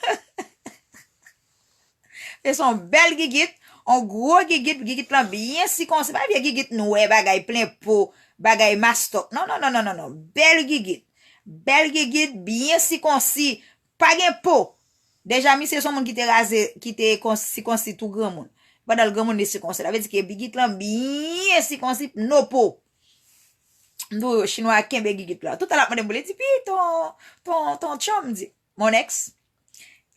Se yon bèl gigit, yon gwo gigit, gigit lan byen sikonsi. Pa vye gigit nwè, bagay plen po, bagay mastòk. Non, non, non, non, non, non. Bèl gigit. Bèl gigit, byen sikonsi. Pa gen po. Deja, misye se yon moun ki te raze, ki te kon-, sikonsi tou granmoun. Pandan l granmoun, li sikonsi. Sa vle di ke gigit lan byen sikonsi, no po. M di w, chinwa a kenbe gigit lan. Toutan l ap mande m pou li, di, pi ton, ton, ton chum, m di, mon ex.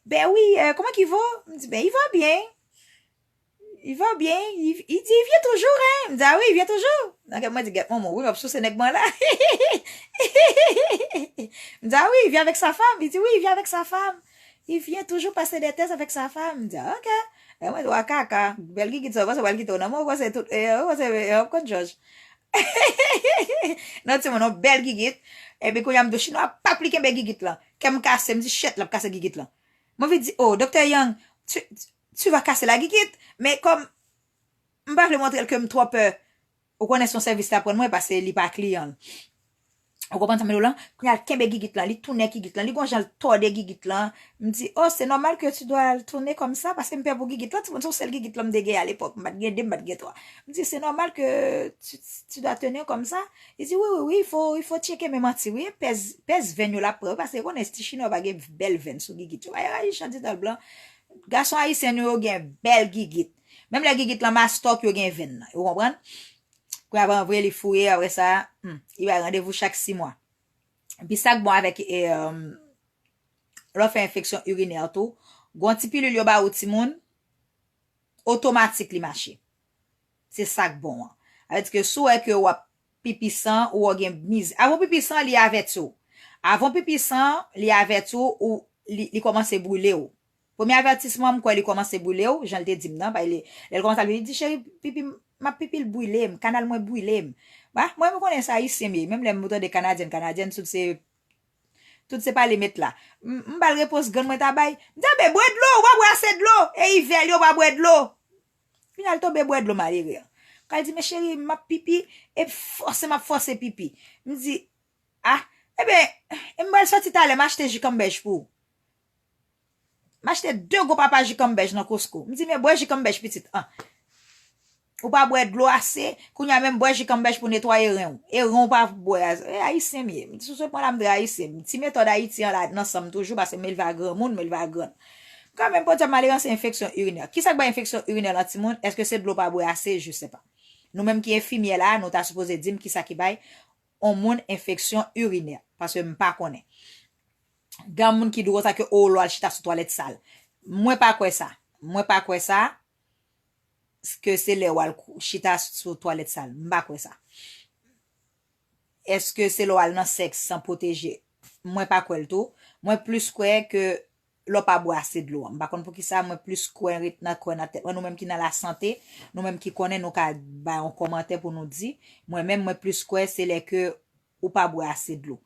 Ben oui, euh, comment qu'il va? M di, ben, il va bien. Il va bien. Il, il dit, il vient toujours, hein? M di, ah oui, il vient toujours. Nan kè m, mwen di, gèt manman, wi, m ap souse nèg mwen la. M di, ah oui, il vient avec sa femme. Il dit, oui, il vient avec sa femme. Il vient toujours passer des tests avec sa femme. M di, ah, ok. E mwen di, wa kaka, bèl gigit sa, w panse w pral kite w nan men, w panse tout, e, w panse, e, w ap konn jòj. Non, timoun, yon bèl gigit. Epi kounye a m di w, chinwa p ap li kenbe gigit lan. Kè m kase, m di, shit, l ap kase gigit lan. Mwen vin di, oh, Doktè Yang, tu, tu vas casser la gigit. Men kòm m pa vle montre l ke m twò pè, ou konnen se yon sèvis l ap rann mwen, paske li pa kliyan l. Ou konprann sa m di w lan? Kounye a l kenbe gigit lan, li tounen gigit lan, li gon jan l tòde gigit lan. M di, oh, c'est normal que tu dois le tourner comme ça, paske m pè pou gigit lan, timoun, se yon sèl gigit lan m te gen alepòk, m pa t gen de, m pa t gen twa. M di, c'est normal que tu, tu dois tenir comme ça. Li di, oui, oui, oui, il faut, il faut checker, men manti, wi, pèz, pèz venn yo l ap pran, paske konnen ti chinwa pa gen bèl venn sou gigit yo. Ay, ay, chan di dan l blan. Gason ayisyen nou yo gen bèl gigit. Menm lè gigit lan mastòk, yo gen venn nan. Ou konprann? Kounye a, pran vre, li fouye, apre sa, hmm, li bay randevou chak sis mwa. Epi sa k bon avèk, e, um, lè w fè enfeksyon irinè tou, gon ti pilil yo ba ou timoun, otomatik li mache. Se sa k bon an. Sa vle di ke si w wè ke w ap pipi san, ou w gen miz-, avan w pipi san, li avèti w. Avan w pipi san, li avèti w, ou li, li kòmanse brile w. Premye avètisman, m kwè li kòmanse brile w, jan l te di m nan, paske li, lè l kòmanse al pipi, li di, "Cheri, pipi, m ap pipi, l brile m, kanal mwen brile m." Ba, mwen, m konnen se Ayisyen m ye, menm lè m tande Kanadyèn, Kanadyèn, tout se, tout se pale met la. M, m ba l repons grann mwen ta bay, m di, "A ben, bwè dlo, ou pa bwè ase dlo, e ivè l yo pa bwè dlo." Kounye a l tonbe bwè dlo malere an. Kal di, "Men cheri, m ap pipi, e fòse m ap fòse pipi." M di, "A, eben, e m pral sòti talè, m achte ji kanmbèj pou ou." M achte de gwo papa ji kanmbèj nan Costco. M di, "Men bwè ji kanmbèj, pitit an. Ou pa bwè dlo ase, kounye a menm bwè ji kanmbèj pou netwaye ren w. E ren w pa bwè ase." E Ayisyen m ye. M di, "Sou se pwen la, m trè Ayisyen. M ti metòd Ayiti an la nan san m toujou, paske m elve a granmoun, m elve a grann." Kanmenm, podyab malere an, se enfeksyon irinè. Kisa k bay enfeksyon irinè nan timoun? Èske se dlo pa bwè ase? Je sais pas. Nou menm ki enfimyè la, nou ta sipoze di m kisa ki bay on moun enfeksyon irinè, paske m pa konnen. Gen moun ki di w konsa ke, "O, lè w al chita sou twalèt sal." Mwen pa kwè sa. Mwen pa kwè sa, ke se lè w al kou-, chita sou twalèt sal. M pa kwè sa. Èske se lè w al nan sèks san pwoteje? Mwen pa kwè l tou. Mwen plis kwè ke lè w pa bwè ase dlo an. M pa konn poukisa, mwen plis kwè ret nan, kwè nan tèt mwen. Nou menm ki nan lasante, nou menm ki konnen, nou ka bay yon kòmantè pou nou di. Mwen menm, mwen plis kwè se lè ke ou pa bwè ase dlo.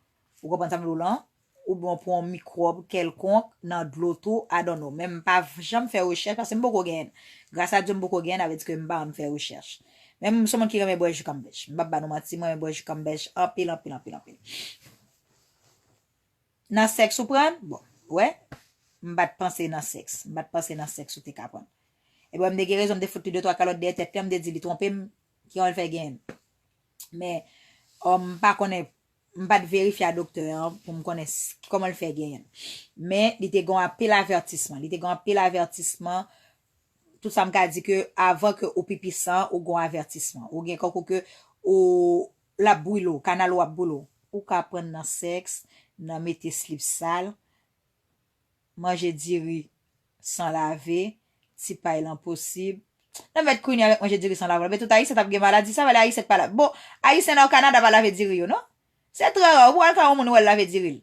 Ou konprann sa m di w lan? Oubyen w pran yon mikwòb kèlkonk nan dlo tou, I don't know. Men m pa v-, janm fè rechèch, paske m poko genyen. Gras a Dye, m poko genyen, sa vle di ke m pa konn fè rechèch. Men m se yon moun ki renmen bwè ji kanmbèj. M p ap ba nou manti, mwen renmen bwè ji kanmbèj anpil, anpil, anpil, anpil. Nan sèks ou pran? Bon, wè. M pa t panse nan sèks. M pa t panse nan sèks ou te ka pran. Ebyen, m te gen rezon, m te fout li de twa kalòt dèyè tèt li, m te di li twonpe m, ki an l fè genyen. Men, um, m pa konnen, m pa t verifye a doktè an pou m konnen s-, kòman l fè genyen. Men, li te gen anpil avètisman. Li te gen anpil avètisman. Tout sa m ka di ke avan ke ou pipi san, ou gen avètisman. Ou gen kankou ke ou l ap brile w, kanal ou ap brile w. Ou ka pran nan sèks, nan mete slip sal, manje diri san lave, ti pay lan posib. Nan mèt kounye avèk manje diri san lave. Men tout Ayisyen t ap gen maladi sa, valè Ayisyen k pa lave. Bon, Ayisyen nan Kanada pa lave diri yo, non? Se trè ra, ou pral ka yon moun wè l lave diri l.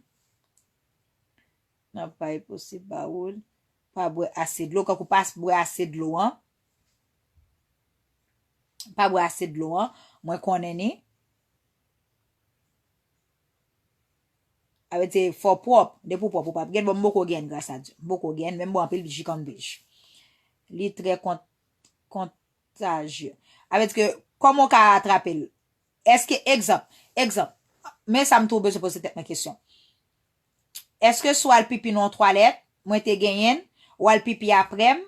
Nan pay posib, ba ou l. Pa bwè ase dlo, kankou pa bwè ase dlo an. Pa bwè ase dlo an, mwen konnen ni. Sa vle di fò w pwòp, depi w pwòp, ou p ap gen, bon, m poko gen, gras a Dye. M poko gen, men m bwè anpil ji kanmbèj. Li trè kont-, kontajye. Sa vle di ke, kòman w ka atrape l? Èske, egzanp, egzanp, men sa m tou bezwen poze tèt mwen kesyon. Èske si w al pipi nan yon twalèt, mwen te genyen l, w al pipi aprè m,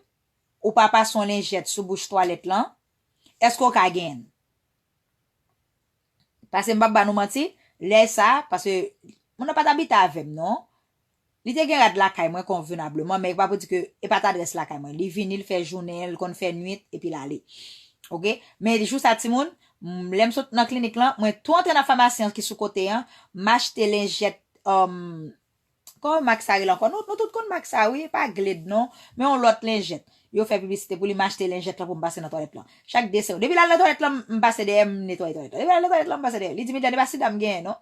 ou pa pase yon lenjèt sou bouch twalèt lan, èske w ka genyen l? Paske m p ap ba nou manti, lè sa, paske moun nan pa t abite avè m, non. Li te gen rad lakay mwen konvenableman, men e pa pou di ke e pa t adrès lakay mwen. Li vini, li fè jounen, li konn fè nwit, epi l ale. Oke? Men jou sa, timoun, m, lè m sot nan klinik lan, mwen tou antre nan famasi an ki sou kote an, m achte lenjèt, um, kòman mak sa rele ankò? Nou, nou tout konn mak sa, wi, e pa Glade, non, men yon lòt lenjèt. Yo fè piblisite pou li, m achte lenjèt lan pou m pase nan twalèt lan. Chak de segonn. Depi l al nan twalèt lan, m, m pase dèyè, m netwaye twalèt lan. Depi l al nan twalèt lan, m pase dèyè. Li di, "Mildred, e pa sida m genyen, non?"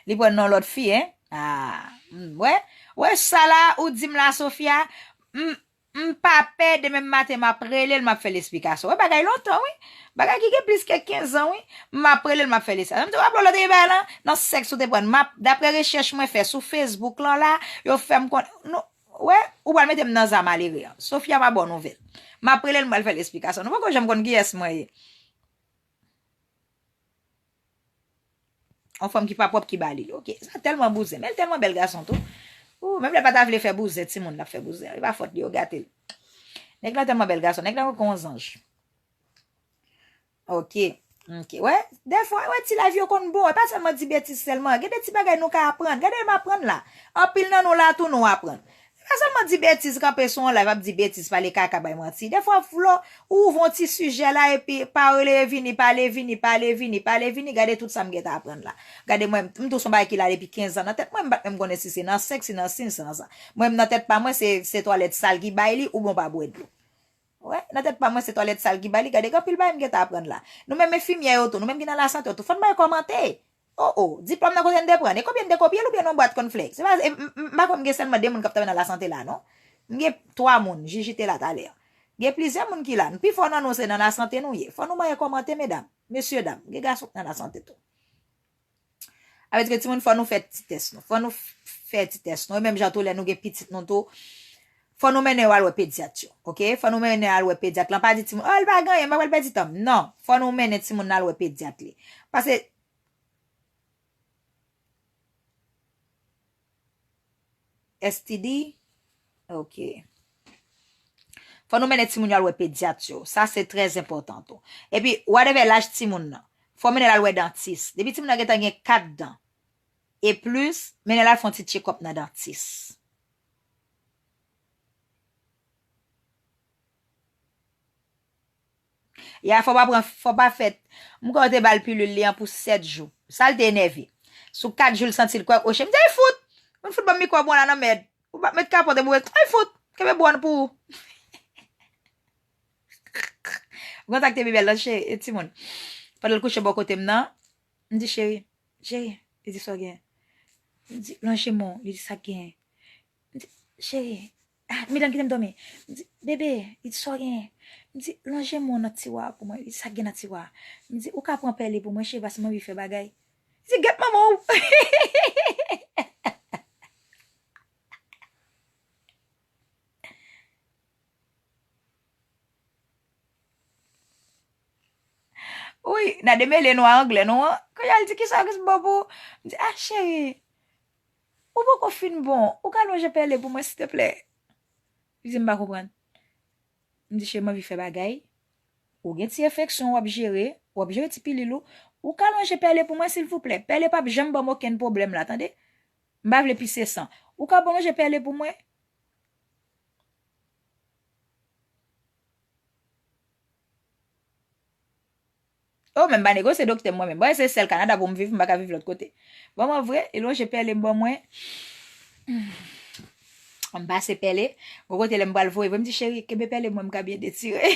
Li pran non lòt fi, en? Ah, m, wè, wè sa la ou di m la, Sofia. M, m pa pè, demen maten m ap rele l, m ap fè l esplikasyon. Wè bagay lontan, wi. Bagay ki gen plis ke kenz an, wi. M ap rele l, m ap fè l esplikasyon. M di w, w ap lòt te gen bagay lan, nan sèks ou te pran. M ap, daprè rechèch mwen fè sou Facebook lan la, yo fè m konn, nou, wè, ou pral mete m nan za malere an. Sofia pa ba w nouvèl. M ap rele l, m pral fè l esplikasyon. Nou poko janm konn kiyès mwen ye. Yon fanm ki pa pwòp ki ba li l. Oke, sa tèlman bouzen. Men l tèlman bèl gason tou. Ou, menm lè l pa ta vle fè bouzen, timoun l ap fè bouzen. E pa fòt li, yo gate l. Nèg la tèlman bèl gason. Nèg la tankou yon zanj. Oke. Oke. Wè, dèfwa, wè, ti live yo konn bon. E pa sèlman di betiz sèlman. Gen de ti bagay nou ka aprann. Gade m aprann la. Anpil nan nou la tou nou aprann. Pa sèlman di betiz, kanpe sou yon live ap di betiz, pale kaka, bay manti. Defwa, Flo, ou ouvri yon ti sijè la, epi pale vini, pale vini, pale vini, pale vini. Gade tout sa m gentan aprann la. Gade mwen, m tou son bagay ki la depi kenz an nan tèt mwen, m pa t menm konnen si se nan senk, si nan sis an sa. Mwen, nan tèt pa mwen, se, se twalèt sal ki bay li, oubyen w pa bwè dlo. Wè, nan tèt pa mwen, se twalèt sal ki bay li. Gade, gen anpil bagay m gentan aprann la. Nou menm enfimyè yo tou, nou menm ki nan lasante yo tou, fò n bay kòmantè. Oh, oh, diplòm nan kote n te pran l? E kopye n te kopye l oubyen nan yon bwat kònflèks? Se pa, e, m, m, m pa kwè m gen sèlman de moun k ap travay nan lasante la, non. M gen twa moun, Jiji te la talè. Gen plizyè moun ki la. Pi fò nan nou se nan lasante nou ye. Fò nou manyen kòmantè, medam, mesye dam. Gen gason k nan lasante tou. Sa vle di ke timoun, fò nou fè ti tès nou. Fò nou f-, fè ti tès nou. E menm jan tou, lè nou gen pitit nou tou, fò nou mennen yo al wè pedyat yo. Oke? Fò nou mennen yo al wè pedyat lan. Pa di timoun, oh, l pa gen anyen, m pa pral pèdi tan m. Non. Fò nou mennen timoun nan al wè pedyat li. Paske S T D? Ok. Fò nou mennen timoun yo al wè pedyat yo. Sa se trè enpòtan tou. Epi, whatever laj timoun nan, fò mennen l al wè dantis. Depi timoun nan gentan gen kat dan e plis, mennen l al fè yon ti tchekòp nan dantis. Ya, fò pa pran, fò pa fè. M kwè yo te ba l pilil li an pou sèt jou. Sa l te enève. Sou kat jou, l santi l kwè, oche, m di, ay fout! Moun fout ban m mikwòb mwen la nan mèd. Ou pa met kapòt, epi ou met, ay fout! Kenbe bwòn pou ou. Ou kontakte Bibèl lan, cheri, e timoun. Pandan l kouche bò kote m nan, m di, cheri, cheri, li di, sa w gen? M di, lonje men w, li di, sa k gen? M di, cheri, ah, midan kite m dòmi. M di, bebe, li di, sa w gen? M di, lonje men w nan tiwa a pou mwen. Li di, sa k gen nan tiwa a? M di, ou ka pran pèle pou mwen, cheri, paske m anvi fè bagay. Li di, gèt manman w. Wi, n a demele nou a anglè nou an. Kounye a l di, kisa ki bon pou ou? M di, ah, cheri, ou poko fin bon. Ou ka lonje pèle pou mwen, silteplè? Li di, m pa konprann. M di, cheri, m anvi fè bagay. Ou gen ti enfeksyon w ap jere, w ap jere ti pilil ou. Ou ka lonje pèle pou mwen, silvouplè? Pèle p ap janm ban m okenn pwoblèm la, tande? M pa vle pise san. Ou ka lonje pèle pou mwen? Oh, men m pa negosye doktè m mwen menm. Bon, se sèl Kanada pou m viv, m pa ka viv lòt kote. Bon, mwen vre, e lonje pèle m ban mwen. M pase pèle. Gon kote lè m pral voye, vre m di, cheri, kenbe pèle mwen, m ka byen detire.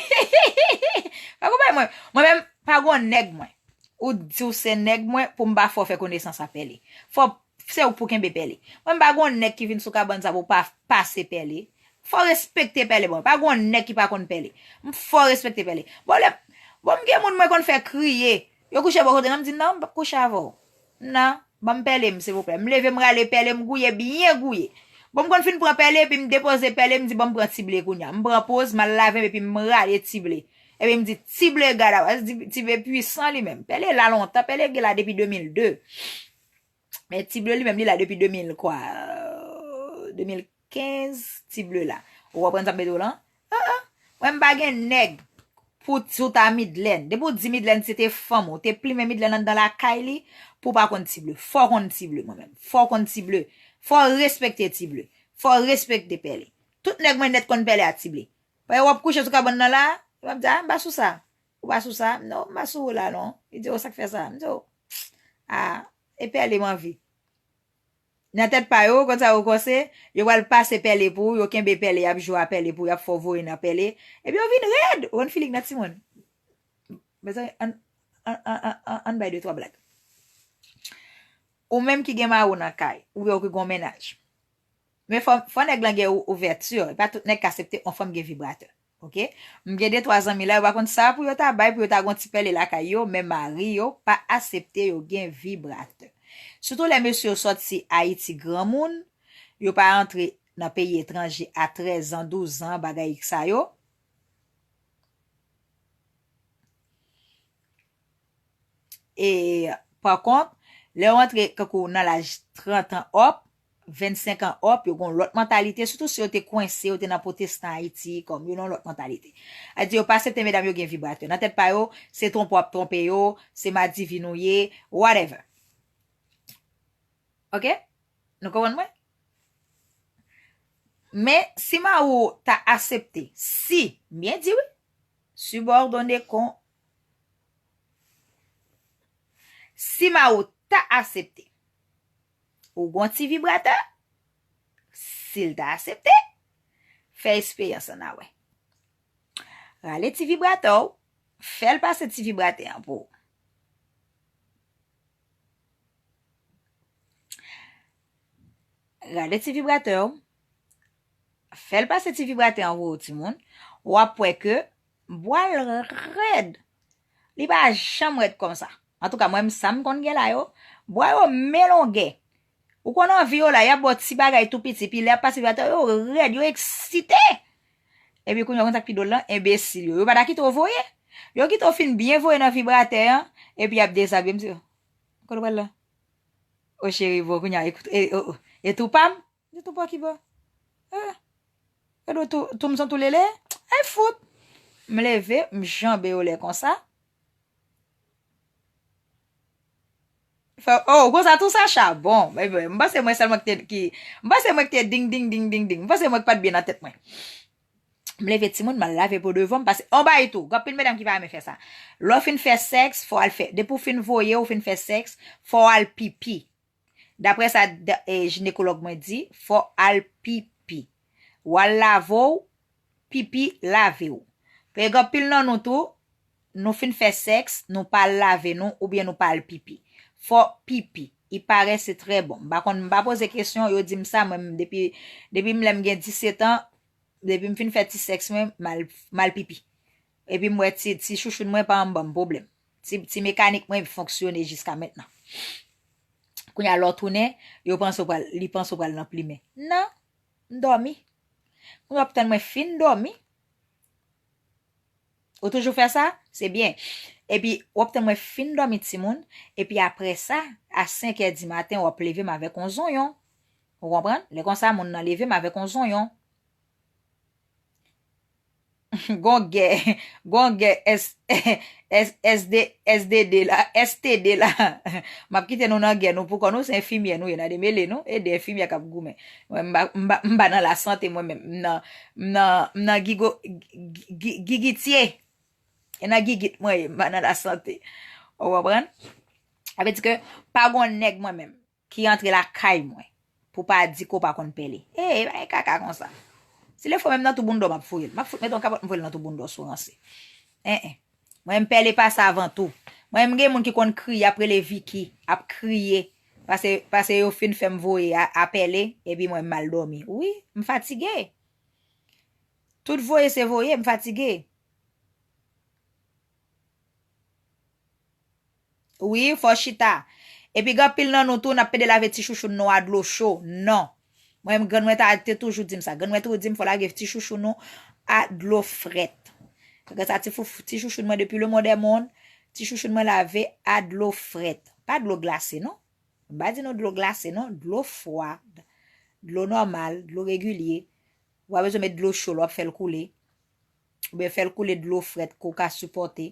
Pa konprann mwen. Mwen menm, pa gon nèg mwen. Ou di w se nèg mwen pou m pa fè w fè konesans a pèle. Fò se ou pou kenbe pèle. Mwen m pa gon nèg ki vin sou kabann sa pou pa pase pèle. Fò respekte pèle, bon, pa gon nèg ki pa konn pèle. M fò respekte pèle. Bon, lè, bon, m gen moun mwen konn fè kriye. Yo kouche bò kote m, m di, non, m p ap kouche avè w. Non, ban m pèle m, silvouplè. M leve, m rale pèle m, gouye, byen gouye. Bon, m konn fin pran pèle, epi m depoze pèle, m di, bon, m pran ti ble kounye a. M pran poz, m al lave m, epi m rale ti ble. Epi m di, ti ble, gad a, ti, ti ble pwisan li menm. Pèle la lontan, pèle gen la depi de mil de. Men ti ble li menm, li la depi de mil kwa, de mil kenz, ti ble la. Ou konprann sa m mete w lan? Ah, ah. Mwen, m pa gen nèg pou, sou ta Midlèn. Depi w di Midlèn se te fanm ou, te plimen Midlèn anndan lakay li, pou w pa konn ti ble. Fò w konn ti ble, mwen menm. Fò w konn ti ble. Fò w respekte ti ble. Fò w respekte pèle. Tout nèg mwen nèt konn pèle a ti ble. Paske w ap kouche sou kabann nan la, w ap di, ah, m pa sou sa. Ou pa sou sa? Non, m pa sou ou la, non. Li di, oh, sa k fè sa? M di, oh, ah, e pèle m anvi. Nan tèt pa yo, konn sa yo panse, yo pral pase pèle pou ou, yo kenbe pèle, y ap jwe a pèle pou ou, y ap fè w voye nan pèle. Epi yo vin rèd, ou konn filik nan timoun. Mezanmi, ann, ann, ann, ann, ann bay de twa blag. Ou menm ki gen mari w nan kay, oubyen ou ki gon mennaj. Men fò, fò nèg lan gen ou-, ouvèti, e pa tout nèg k aksepte on fanm gen vibratè. Ok? M gen de twa zanmi la, yo pa konn sa pou yo ta bay, pou yo ta gon ti pèle lakay yo, men mari yo pa aksepte yo gen vibratè. Sitou lè mesye yo sòti Ayiti granmoun, yo pa antre nan peyi etranje a trèz an, douz an, bagay sa yo. E, pa kont, lè yo antre, kankou nan laj trant an up, vennsenk an up, yo gon lòt mantalite, sitou si yo te kwense, yo te nan pwotestan Ayiti, kòm yo nan lòt mantalite. Sa di yo pa aksepte medam yo gen vibratè. Nan tèt pa yo, se twonpe w ap twonpe yo, se madivin ou ye, whatever. Ok? Nou konprann mwen? Men si mari w ta aksepte, si, m byen di wi, subordonné kon, si mari w ta aksepte, ou gon ti vibratè, si l ta aksepte, fè esperyans lan n a wè. Rale ti vibratè w, fè l pase ti vibratè an pou ou. Rale ti vibratè w, fè l pase ti vibratè an pou ou, timoun. W ap wè ke bwa l rèd. Li pa janm rèd konsa. Antouka, mwen menm, sa m konn gen la yo, bwa yo men longè. Ou konn anvi yo la, y ap ba w ti bagay tou piti, pi lè y ap pase vibratè, yo rèd, yo eksite. Epi kounye a, ou konn sa k pi dwòl lan? Enbesil yo. Yo pa ta kite w voye. Yo kite w fin byen voye nan vibratè an, epi y ap dezabye m, di, "Kote w pral la?" O cheri, bon, kounye a, ekout, e, o, o, e tou pa m? Di tou pa ki bò? Eh, gade w tou, tou m son tou lele? Ay fout! M leve, m janbe yo lè konsa. Fè, oh, konsa tou Sacha, bon, eh ben, m panse mwen sèlman ki te, ki, m panse mwen ki te ding, ding, ding, ding, ding. M panse mwen ki pa t byen nan tèt mwen. M leve timoun, m al lave po devan m, pase, on bagay tou, gen anpil medam ki pa renmen fè sa. Lè w fin fè sèks, fò w al fè, depi w fin voye, w fin fè sèks, fò w al pipi. Daprè sa, d-, e, jinekològ mwen di, fò w al pipi. W al lave w, pipi lave w. Paske gen anpil nan nou tou, nou fin fè sèks, nou pa al lave nou, oubyen nou pa al pipi. Fò pipi. Il paraît c'est très bon. M pa konn, m pa poze kesyon, yo di m sa, mwen, m, depi, depi m lè m gen disèt an, depi m fin fè ti sèks mwen, m al, m al pipi. Epi m wè ti, ti chouchoun mwen pa janm ban m pwoblèm. Ti, ti mekanik mwen fonksyone jiska mentnan. Kounye a lè w tounen, yo panse w pral, li panse w pral nan plimen. Non, m dòmi. Kounye a w ap tann mwen fin dòmi. Ou toujou fè sa? Se byen. Epi, w ap tann mwen fin dòmi timoun. Epi apre sa, a senk è di maten, w ap leve m avèk yon zonyon. Ou konprann? Lè konsa, moun nan leve m avèk yon zonyon. Gon gè, gon gè S, S, SD, SDD la, STD la. M ap kite nou nan gè nou poukò nou, se enfimyè nou ye, n a demele nou, ede enfimyè k ap goumen. Mwen, m pa, m pa, m pa nan lasante, mwen menm, m nan, m nan, m nan gigo, gi-, gi-, gigitye. E nan gigit mwen ye, m pa nan lasante. Ou konprann? Sa vle di ke pa gon nèg mwen menm ki antre lakay mwen pou pa di ke w pa konn pèle. Ey, pa gen kaka konsa. Si le fo menm nan tou bounda w m ap foure l. M ap fout mete yon kapòt m voye l nan tou bounda w si w ranse. En, en. Mwen, m pèle pase avan tou. Mwen, m gen moun ki konn kriye, ap rele Vicky, ap kriye. Pase, pase yo fin fè m voye a, a pèle, epi mwen, m al dòmi. Wi, m fatige. Tout voye se voye, m fatige. Wi, fò chita. Epi gen anpil nan nou tou, n ap pede lave ti chouchoun nou a dlo cho. Non. Mwen menm, grann mwen ta, te toujou di m sa. Grann mwen toujou di m, fò lave ti chouchoun nou a dlo frèt. Paske sa, ti fou, ti chouchoun mwen, depi le monde est monde, ti chouchoun mwen lave a dlo frèt. Pa dlo glase, non. M pa di nou dlo glase, non. Dlo fwa. Dlo nòmal, dlo regilye. Ou pa bezwen met dlo cho, lè w ap fè l koule. Oubyen fè l koule dlo frèt ke w ka sipòte.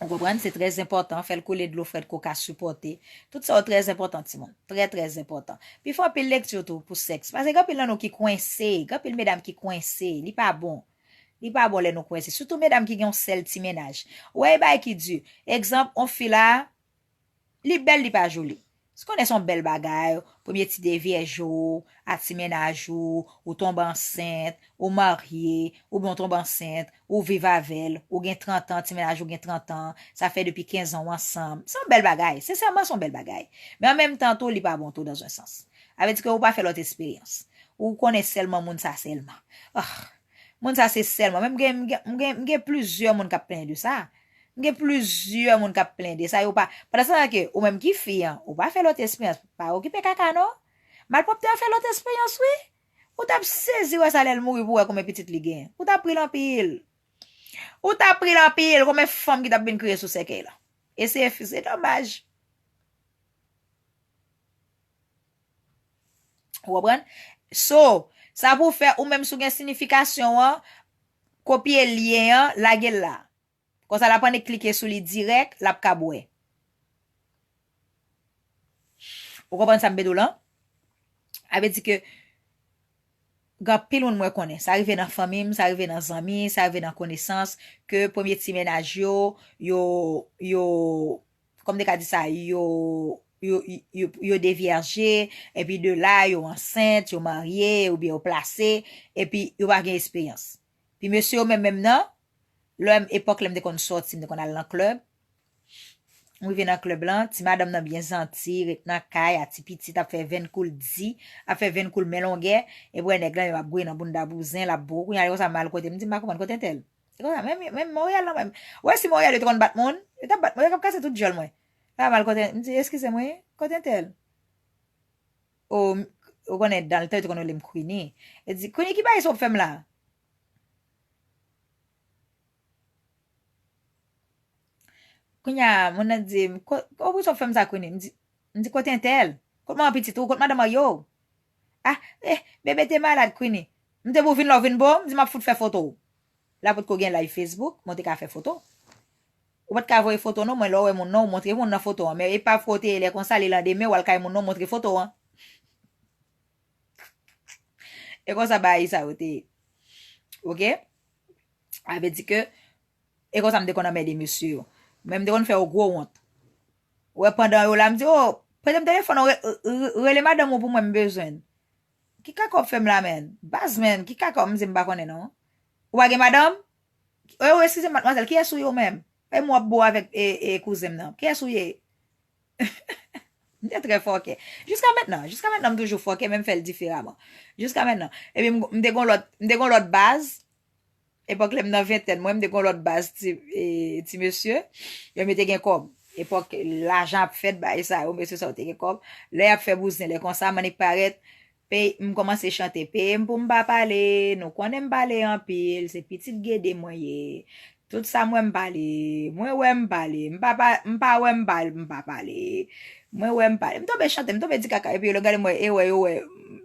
Ou konprann? Se trè enpòtan. Fè l koule dlo frèt ke w ka sipòte. Tout sa yo trè enpòtan, timoun. Trè, trè enpòtan. Pi fè anpil lekti tou pou sèks. Paske gen anpil nan nou ki kwense. Gen anpil medam ki kwense. Li pa bon. Li pa bon lè nou kwense. Sitou medam ki gen yon sèl ti mennaj. Ou wè, e bagay ki di. Egzanp, on fi la, li bèl, li pa joli. Si w konnen se yon bèl bagay, premye ti devyèj ou, a ti mennaj ou, ou tonbe ansent, ou marye, oubyen w tonbe ansent, ou viv avè l, ou gen trant an, ti mennaj ou gen trant an, sa fè depi kenz an w ansanm. Se yon bèl bagay, sensèman se yon bèl bagay. Men an menm tan tou, li pa bon tou dans un sens. Sa vle di ke ou pa fè lòt esperyans. Ou konnen sèlman moun sa sèlman. Ah, moun sa se sèlman. Men m gen, m gen, m gen, m gen plizyè moun k ap plenyen de sa. M gen plizyè moun k ap plenyen de sa, yo pa, pandan se tan ke ou menm ki fi an, ou pa fè lòt esperyans, pa okipe kaka non. Malpwòpte an fè lòt esperyans wi. Ou t ap sezi wè sa lè l mouri pou wè konbyen pitit li genyen. Ou t ap ri l anpil. Ou t ap ri l anpil konbyen fanm ki t ap vin kriye sou sèkèy la. E se fi, se domaj. Ou konprann? So, sa pou fè ou menm si w gen sinifikasyon an, kopye lyen an, lage l la. Konsa l ap annik klike sou li dirèk, l ap kab wè. Ou konprann sa m vle di w lan? Sa vle di ke gen anpil moun mwen konnen. Sa rive nan fanmi m, sa rive nan zanmi, sa rive nan konesans, ke premye ti mennaj yo, yo, yo, kòm te ka di sa, yo, yo, yo, yo devyèje, epi de la, yo ansent, yo marye, oubyen yo plase, epi yo pa gen esperyans. Pi mesye yo menm menm nan, lè m, epòk lè m te konn sòti, m te konn al nan klèb. M rive nan klèb lan, ti madanm nan byen zanti, ret nan kay, a ti pitit, ap fè venn kou l di, ap fè venn kou l men longè, epi wè nèg lan, yo ap gouye nan bounda bouzen, l ap bo, kounye a, li konsa m al kote, m di, "M pa konprann, kote entèl?" Li konsa, menm, menm Montréal lan menm. Ou wè si Montréal yo te konn bat moun, yo t ap bat mwen, yo t ap kase tout djòl mwen. Lè m al kote, m di, "Eskize mwen, kote entèl?" O, ou konnen, dan l tan, yo te konn rele m Queenie. Li di, "Queenie, ki bagay sa w ap fè m la?" Kounye a, moun nan di m, "Ko-, o, poukisa w fè m sa, Queenie?" M di, m di, "Kote entèl? Kot manman pitit ou? Kot madanm marye w?" "Ah, eh, bebe te malad, Queenie. M te pou vin la, w vin bo, m di m ap fout fè foto w." La potko gen live Facebook, mwen te ka fè foto. Ou pa t ka voye foto non, mwen lè w wè moun nan, ou montre moun nan foto an. Men epav kote e lè konsa, lelandemen, w al kay moun nan, w montre foto an. E konsa bagay sa yo te ye. Oke? Sa vle di ke, e konsa m te konn anmède mesye yo. Men m te konn fè yo gwo wont. Ou wè pandan yo la, m di, "O, prete m telefòn ou, re-, re-, rele madanm ou pou mwen, m bezwen l." Ki kaka w ap fè m la, menn? Baz, menn, ki kaka w, m di m pa konnen non. Ou pa gen madanm? O, eskize m, madmwazèl, kiyès ou ye w menm? E m w ap bo avèk, e, e, kouzen m nan. Kiyès ou ye? M te trè fòkè. Jiska mentnan, jiska mentnan, m toujou fòkè, men m fè l diferaman. Jiska mentnan. Epi m, m te gon lòt, m te gon lòt baz. Epòk lè m nan ventèn mwen, m te gon lòt baz ti, e, ti mesye. Yo, men te gen kòb. Epòk lajan ap fèt, bagay sa yo, mesye sa yo te gen kòb. Lè y ap fè bouzen, lè konsa, m annik parèt, peye, m kòmanse chante, "Peye m pou m pa pale, nou konnen m pale anpil, se pitit Gede mwen ye. Tout sa m wè m pale, mwen wè m pale, m pa pa, m pa wè m pale, m pa pale. Mwen wè m pale." M tonbe chante, m tonbe di kaka, epi yo gade mwen, e wè, yo wè,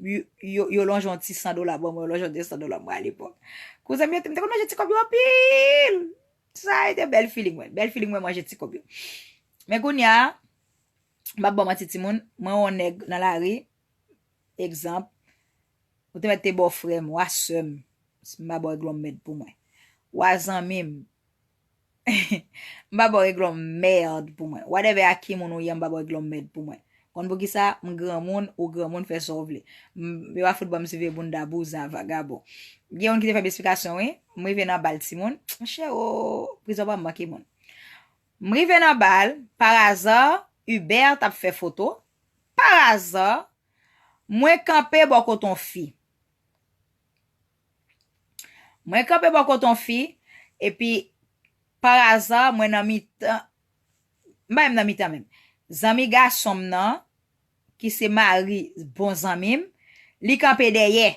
yo, yo, yo lonje yon ti san dola ban mwen, yo lonje yon de san dola mwen alepòk. Kouzen m yo, m te konn manje ti kòb yo anpil. Sa a te bèl feeling mwen, bèl feeling mwen manje ti kòb yo. Men kounye a, m ap ba w manti timoun, mwen wè yon nèg nan lari, egzanp, ou te mèt te ba w frè m, w a sè m, m pa ba w regle yon mèd pou mwen. W a zanmi m, m pa ba w regle yon mèd pou mwen. Whatever a ki moun ou ye, m pa ba w regle yon mèd pou mwen. Konn poukisa? M granmoun, ou granmoun, fè sa w vle. M, yo pa fout ban m swive bounda bouzen a vagabon. Gen youn ki te fè m esplikasyon, wi. M rive nan bal timoun. Monchè, o, prizon pa manke moun. M rive nan bal, paraza, Hubert t ap fè foto. Paraza, mwen kanpe bò kote yon fi. Mwen kanpe bò kote yon fi, epi paraza, mwen nan mitan, m pa menm nan mitan menm. Zanmi gason m nan, ki se mari bon zanmi m, li kanpe dèyè.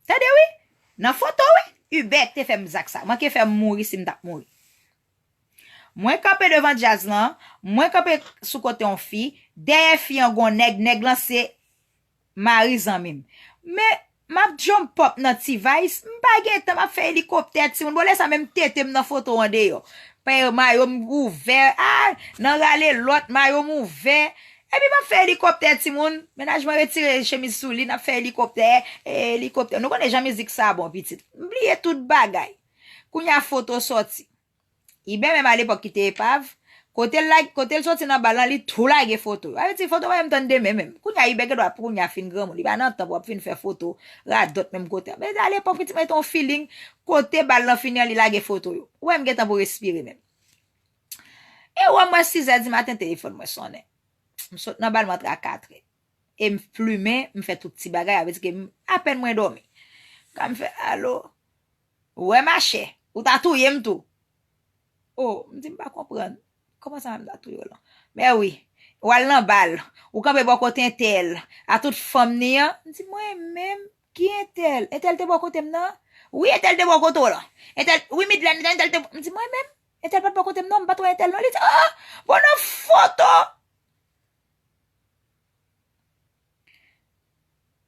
Tande wi, nan foto wi, Hubert te fè m zak sa. Manke fè m mouri si m t ap mouri. Mwen kanpe devan djaz lan, mwen kanpe sou kote yon fi, dèyè fi an gon nèg, nèg lan se mari zanmi m. Men, m ap jump up nan T-Vice, m pa gen tan, m ap fè elikoptè, timoun. Bon, lè sa menm tete m nan foto an deyò. Pè mayo m ouvè, a, nan rale lòt, mayo m ouvè. Epi m ap fè elikoptè, timoun. Mennaj mwen retire chemiz sou li, n ap fè elikoptè, e, elikoptè. Nou konnen jan mizik sa bon, pitit. M bliye tout bagay. Kounye a foto sòti. Iben menm alepòk ki te epav, kote l la, kote l sòti nan bal lan, li tou lage foto. Sa vle di foto pa menm tann demen menm. Kounye a Iben gen dwa kounye a fin granmoun, li pa nan tan pou ap fin fè foto, radòt menm kote. Men alepòk pitit mwen te yon feeling, kote bal lan fini an, li lage foto yo. Ou wè m gen tan pou respire menm. E ou wè m wè sizè di maten telefòn mwen sonnen. M sot nan bal mwen antre a katrè. E m plimen, m fè tout ti bagay, sa vle di ke m, apèn mwen dòmi. Kan m fè, "Alo?" "Wè machè, ou ta touye m tou." O, m di m pa konprann. Kòman sa m ta touye w lan? Men wi, w al nan bal, ou kanpe bò kote entèl, a tout fanm ni an. M di, "Mwen menm, ki entèl? Entèl te bò kote m nan?" "Wi, entèl te bò kote w lan. Entèl, wi, Midlène, entèl te," m di, "Mwen menm, entèl pa t bò kote m non, m pa t wè entèl non." Li di, "O, bon, nan foto."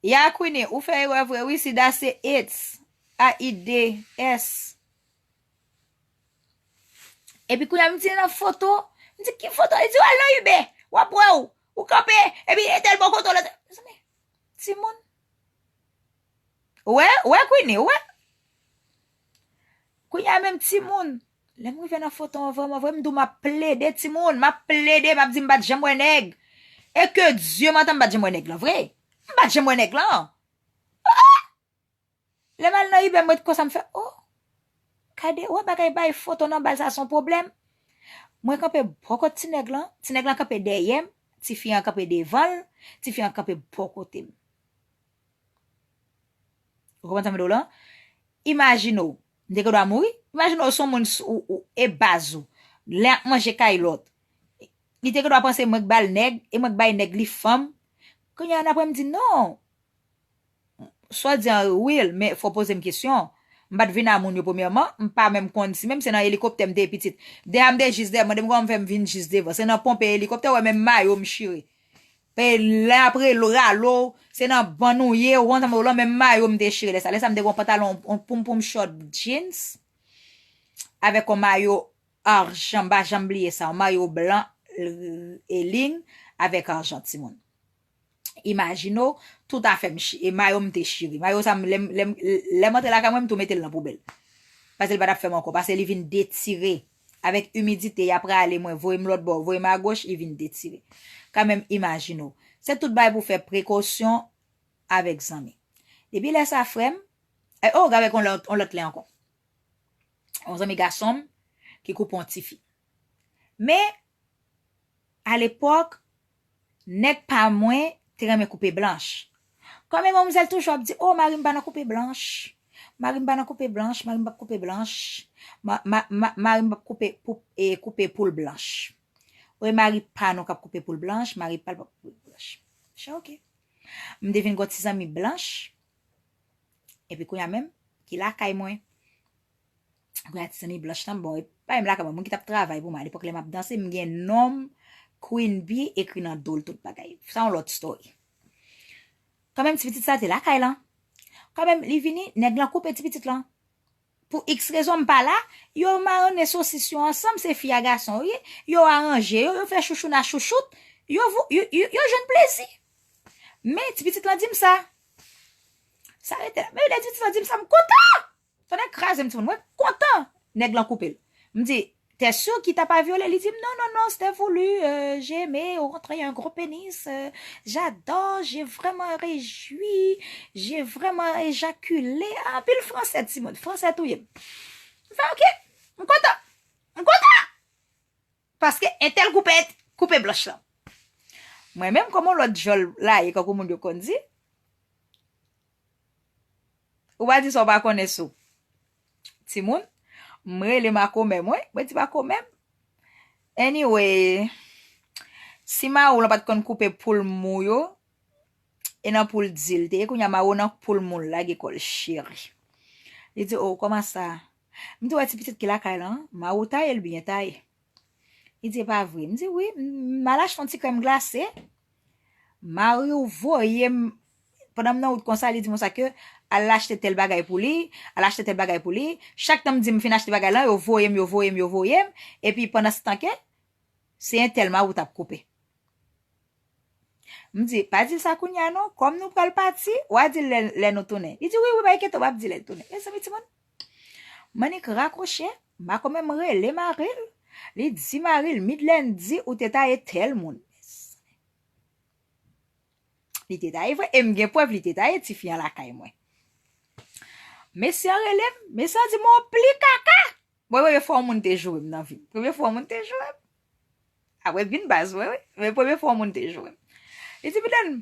Ya Queenie, ou fè erè vre wi, sida se AIDS, A I D S. Epi kounye a m di nan foto, m di, "Ki foto?" Li di, "Al nan Iben, w ap wè w, ou kanpe, epi entèl bò kote w la." Mezanmi, timoun. Ou wè, ou wè, Queenie, ou wè? Kounye a menm timoun, lè m rive nan foto an, vrèman vre, m di w m ap plede timoun, m ap plede, m ap di m pa t janm wè nèg. E ke Dye mantan m pa t janm wè nèg lan, vre. M pa t janm wè nèg lan. Lè m al nan Iben, m ret konsa, m fè, o, gade, ou wè bagay bay foto nan bal sa, se yon pwoblèm. Mwen kanpe bò kot ti nèg lan, ti nèg lan kanpe dèyè m, tifi an kanpe devan l, tifi an kanpe bò kote m. Ou konprann sa m di w lan? Imajine w, m te gen dwa mouri. Imajine w se yon moun s- ou, ou, e baz ou. Lè ap manje kay lòt. Li te gen dwa panse mwen k ba l nèg, e mwen k bay nèg li fanm. Kounye a, apre m di non. Sa w di an real, men fò w poze m kesyon. M pa t vin a moun yo premyèman, m pa menm konn si menm se nan elikoptè m te ye pitit. Dèyè a m te jis dèyè, mande m kòman m fè m vin jis devan. Se nan ponpe elikoptè, w wè menm mayo m chire. Pe lè apre lo ralo, se nan bann ou ye, ou konn sa m di w lan, menm mayo m te chire lè sa. Lè sa m te gen yon pantalon, yon poum poum short jeans, avèk yon mayo arjan, m pa janm bliye sa, yon mayo blan, l- e liy, avèk arjan timoun. Imajine w, tout afè m chi- e mayo m te chire. Mayo sa, m- lè m- lè m- lè m antre lakay mwen, m tou mete l nan poubèl. Paske l pa t ap fè m ankò, paske li vin detire. Avèk imidite, y ap rale mwen, voye m lòt bò, voye m agoch, li vin detire. Kanmenm, imajine w. Se tout bagay pou fè prekosyon avèk zanmi. Depi lè sa, frè m, e, o, avèk yon lòt, yon lòt lè ankò. Yon zanmi gason m ki koupe yon tifi. Men, alepòk, nèg pa mwen te renmen koupe blanch. Kòm e manmzèl toujou ap di, o, mari m pa nan koupe blanch. Mari m pa nan koupe blanch, mari m p ap koupe blanch. Ma- ma- ma- Mari m p ap koupe pou- e koupe poul blanch. Ou e mari pa nou k ap koupe poul blanch, mari pa l p ap koupe poul blanch. Sa oke. M te vin gen yon ti zanmi blanch. Epi kounye a menm, ki lakay mwen. Kounye a ti zanmi blanch lan, bon, e pa menm lakay mwen, moun ki t ap travay pou mwen. Alepòk lè m ap danse, m gen non m Queen Bee ekri nan do l, tout bagay. Sa yon lòt story. Kanmenm, ti pitit sa te lakay lan. Kanmenm, li vini, nèg lan koupe ti pitit lan. Pou iks rezon, m pa la, yo marone sosis yo ansanm, se fi a gason yo ye, yo aranje yo, yo fè chouchouna chouchout, yo, vou- yo, yo, yo jwenn plezi. Men, ti pitit lan di m sa. Sa rete la. Men, lè ti pitit lan di m sa, m kontan! Tonnè kraze m, timoun. Mwen kontan nèg lan koupe l. M di, t'es sûr ki ta pa vyole? Li di m, non, non, non, c'était voulu, euh, j'ai aimé, au contraire, il y a un gros pénis, euh, j'adore, j'ai vraiment réjoui, j'ai vraiment éjaculé. Anpil fransè, timoun. Fransè touye m. M fè, oke, m kontan. M kontan! Paske entèl koupe, koupe blanch lan. Mwen menm, kòm yon lòt djòl la ye, kankou moun yo konn di, ou pa di sa w pa konnen sou. Timoun, m rele makomè mwen, mwen di makomè m. Anyway, si mawo lan pa t konn koupe poul mou yo, e nan poul di l te ye, kounye a mawo nan poul mou l lage kò l cheri. Li di, o, kòman sa? M di, wè ti pitit ki lakay lan, mawo taye l byen taye. Li di, e pa vre. M di, wi, m al achte yon ti krèm glase. Mari w voye m, pandan m nan wout konsa, li di m konsa ke al achte tèl bagay pou li, al achte tèl bagay pou li. Chak tan m di m fin achte bagay lan, yo voye m, yo voye m, yo voye m. Epi pandan se tan ke, se entèl mawo t ap koupe. M di, pa di l sa kounye a non, kòm nou pral pati, w a di l lè, lè nou tounen. Li di, wi, wi, pa enkyete w, m ap di l lè l tounen. Mezanmi, timoun, m annik rakwoche, makomè m rele mari l, li di mari l, Midlène di ou te taye tèl moun. Li te taye vre, e m gen prèv li te taye tifi an lakay mwen. Mesye an rele m, mesye an di m, o pli kaka! Mwen, premye fwa yon moun te joure m nan vi m. Premye fwa yon moun te joure m. Apre vin baz mwen, wi. Men premye fwa yon moun te joure m. Li di, Midlène,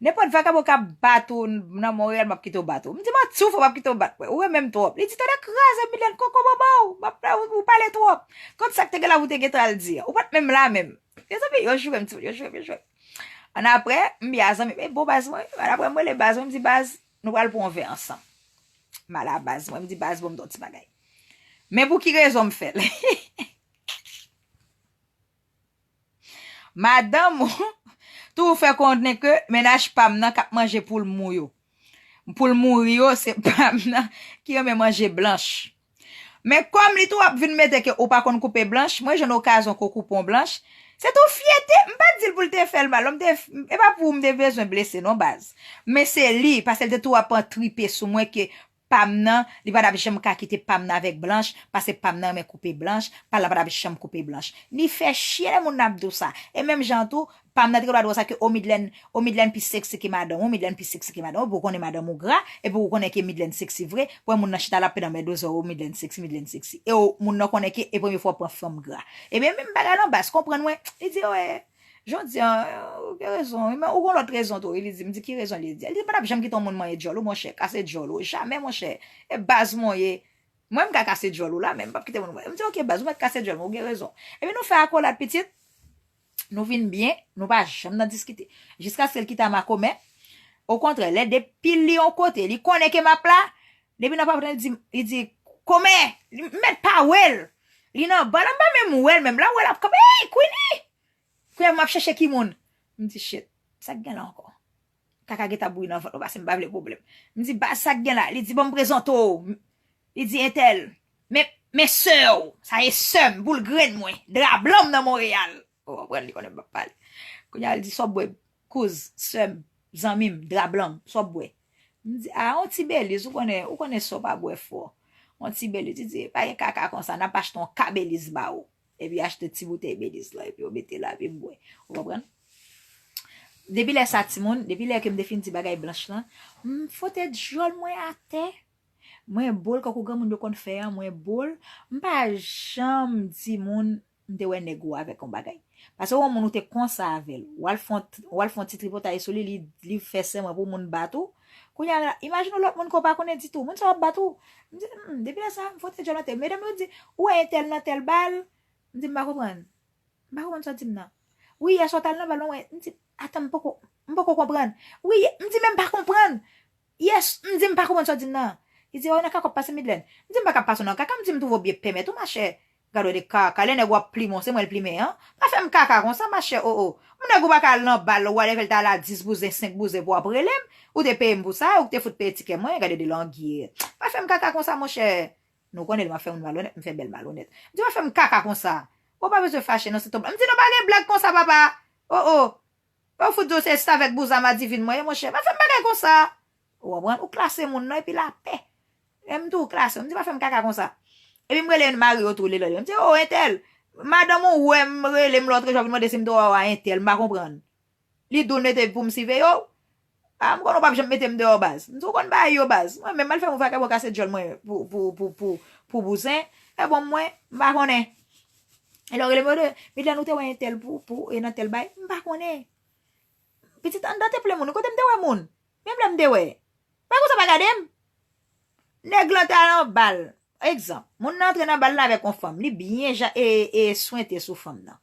nenpòt vagabon k ap bat ou nan Monreyal, m ap kite w bat ou. M di, manti w fè, m ap kite w bat mwen. Ou renmen m twòp. Li di, tande kraze, Midlène, koko manman w. M ap, ou, ou pale twòp. Konn sa k te gen la pou w te gentan al di a. Ou pa t menm la menm. Mezanmi, yo joure m, timoun, yo joure m, yo joure m. Annapre, m byen a zanmi m, e bon baz mwen. Annapre, m rele baz mwen, m di, baz, nou pral pran yon vè ansanm. M al a baz mwen, m di, baz, ban m di w yon ti bagay. Men pou ki rezon m fè l? Madanm ou toujou fè konnen ke mennaj pa m nan k ap manje poul mou yo. Poul mouri yo, se pa m nan ki renmen manje blanch. Men kòm li tou ap vin mete ke ou pa konn koupe blanch, mwen jwenn okazyon ke w koupe yon blanch, Se tou fyete. M pa t di l pou l te fè l mal non. M te, e pa pou m te bezwen blese non, baz. Men se li, paske l te tou ap antripe sou mwen ke pa m nan, li pa t ap janm ka kite pa m nan avèk Blanch, paske pa m nan renmen koupe Blanch, pa l la pa t ap janm koupe Blanch. Li fè chyen lè moun nan ap di w sa. E menm jan tou, pa m nan te gen dwa di w sa ke o Midlèn, o Midlèn pi seksi ke madanm ou, Midlèn pi seksi ke madanm ou, pou w konnen madanm ou gra, epi w konnen ke Midlèn seksi vre, pou wè moun nan chita l ap fè nan mèdozè, o Midlèn seksi, Midlèn seksi. E o, moun nan konnen ke e premye fwa w pran fanm gra. Ebyen, menm bagay lan baz, konprann mwen. Li di, wè, Jodi a, ou gen rezon wi, men ou gen lòt rezon tou wi, li di. M di, ki rezon li di? Li di, m pa t ap janm kite yon moun manyen djòl ou, monchè, kase djòl ou, jamè, monchè. E baz mwen ye. Mwen, m ka kase djòl ou la, men m p ap kite moun manyen. M di, oke, baz, ou mèt kase djòl mwen, ou gen rezon. Epi nou fè akolad pitit, nou vin byen, nou pa janm nan diskite. Jiskaske l kite a makomè. Okontrè, lè depi li yon kote, li konnen ke m ap la, depi nan pa pran, li di, li di, komè, li mèt pa wè l. Li nan bal la, m pa menm wè l menm. Lè m wè l ap kanpe, ey, Queenie! Kounye a m ap chèche ki moun. M di, shit, sa k gen la ankò? Kaka gentan bouyi nan vant mwen, paske m pa vle pwoblèm. M di, baz, sa k gen la? Li di, ban m prezante w. Li di, entèl, men, men sè w, sa e sè m, boul grenn mwen, dra blan m nan Monreyal. Ou konprann, li konnen m p ap pale. Kounye a, li di, sa w ap bwè, kouz, sè m, zanmi m, dra blan m, sa w ap bwè? M di, a, yon ti Beliz, ou konnen, ou konnen sa w pa bwè fò. Yon ti Beliz, li di, pa gen kaka konsa, n ap achte yon ka Beliz ba ou. Epi achte ti boutèy Beliz lan, epi yo mete la, epi m bwè. Ou konprann? Depi lè sa, timoun, depi lè ke m te fin di bagay Blanch lan, m fote djòl mwen atè. Mwen bo l kankou granmoun yo konn fè an, mwen bo l. M pa janm di moun m te wè nèg ou avèk yon bagay. Paske yon moun ou te konsa avè l, w al fè yon, w al fè yon ti tripotay sou li, li, li fè sèman pou moun bat ou. Kounye a la, imajine w lòt moun ke w pa konnen ditou. Moun sa w ap bat ou. M di, hmm, depi lè sa, m fote djòl atè. Medam yo di, ou wè entèl nan tèl bal? M di, m pa konprann. M pa konprann sa w di m nan. Wi, yè swa w t al nan bal, mwen, m di, atan, m poko, m poko konprann. Wi, m di, men m pa konprann. Yes, m di, m pa konprann sa w di m nan. Li di, o, nan kaka w ap pase Midlèn. M di, m pa ka pase w nan kaka, m di, m twouve w byen pèmèt ou, machè. Gade w de kaka, lè nèg ou ap plimen w, se mwen l plimen an. Pa fè m kaka konsa, machè, o, o. M nèg ou pa ka al nan bal, ou whatever, l ta al a dis bouzen, senk bouzen pou w ap rele m. Ou te peye m pou sa, ou te fout peye tikè mwen, gade de langyè. Pa fè m kaka konsa, monchè. Nou konnen lè m ap fè moun malonèt, m fè bèl malonèt. M di, pa fè m kaka konsa. Ou pa bezwen fache non, se tonton. M di, non, pa gen blag konsa, papa. O, o. Ou fout di w se, se avèk bouzen madivin mwen ye, monchè. Pa fè m bagay konsa. Ou konprann? Ou klase moun nan epi lapè. Lè m di w klase, m di, pa fè m kaka konsa. Epi m rele mari yo tou, li lè m di, o, entèl. Madanm ou wè m rele m lòt jou, ap vin mande si m te wè w a entèl, m pa konprann. Li di w l mete pou m siveye w. A, m konnen w p ap janm mete m deyò, baz. M di w konn bagay yo, baz. Mwen menm, m al fè yon vakabon kase djòl mwen pou, pou, pou, pou, pou bouzen. E bon, mwen, m pa konnen. E lè w rele m, yo di, Midlèn, ou te wè entèl pou, pou, e nan tèl bagay? M pa konnen. Pitit, anndan te plen moun wi, kote m te wè moun? Menm lè m te wè. Pa konsa pa gade m. Nèg lan te al nan bal. Egzanp, moun nan antre nan bal la avèk yon fanm. Li byen ja, e, e swente sou fanm nan.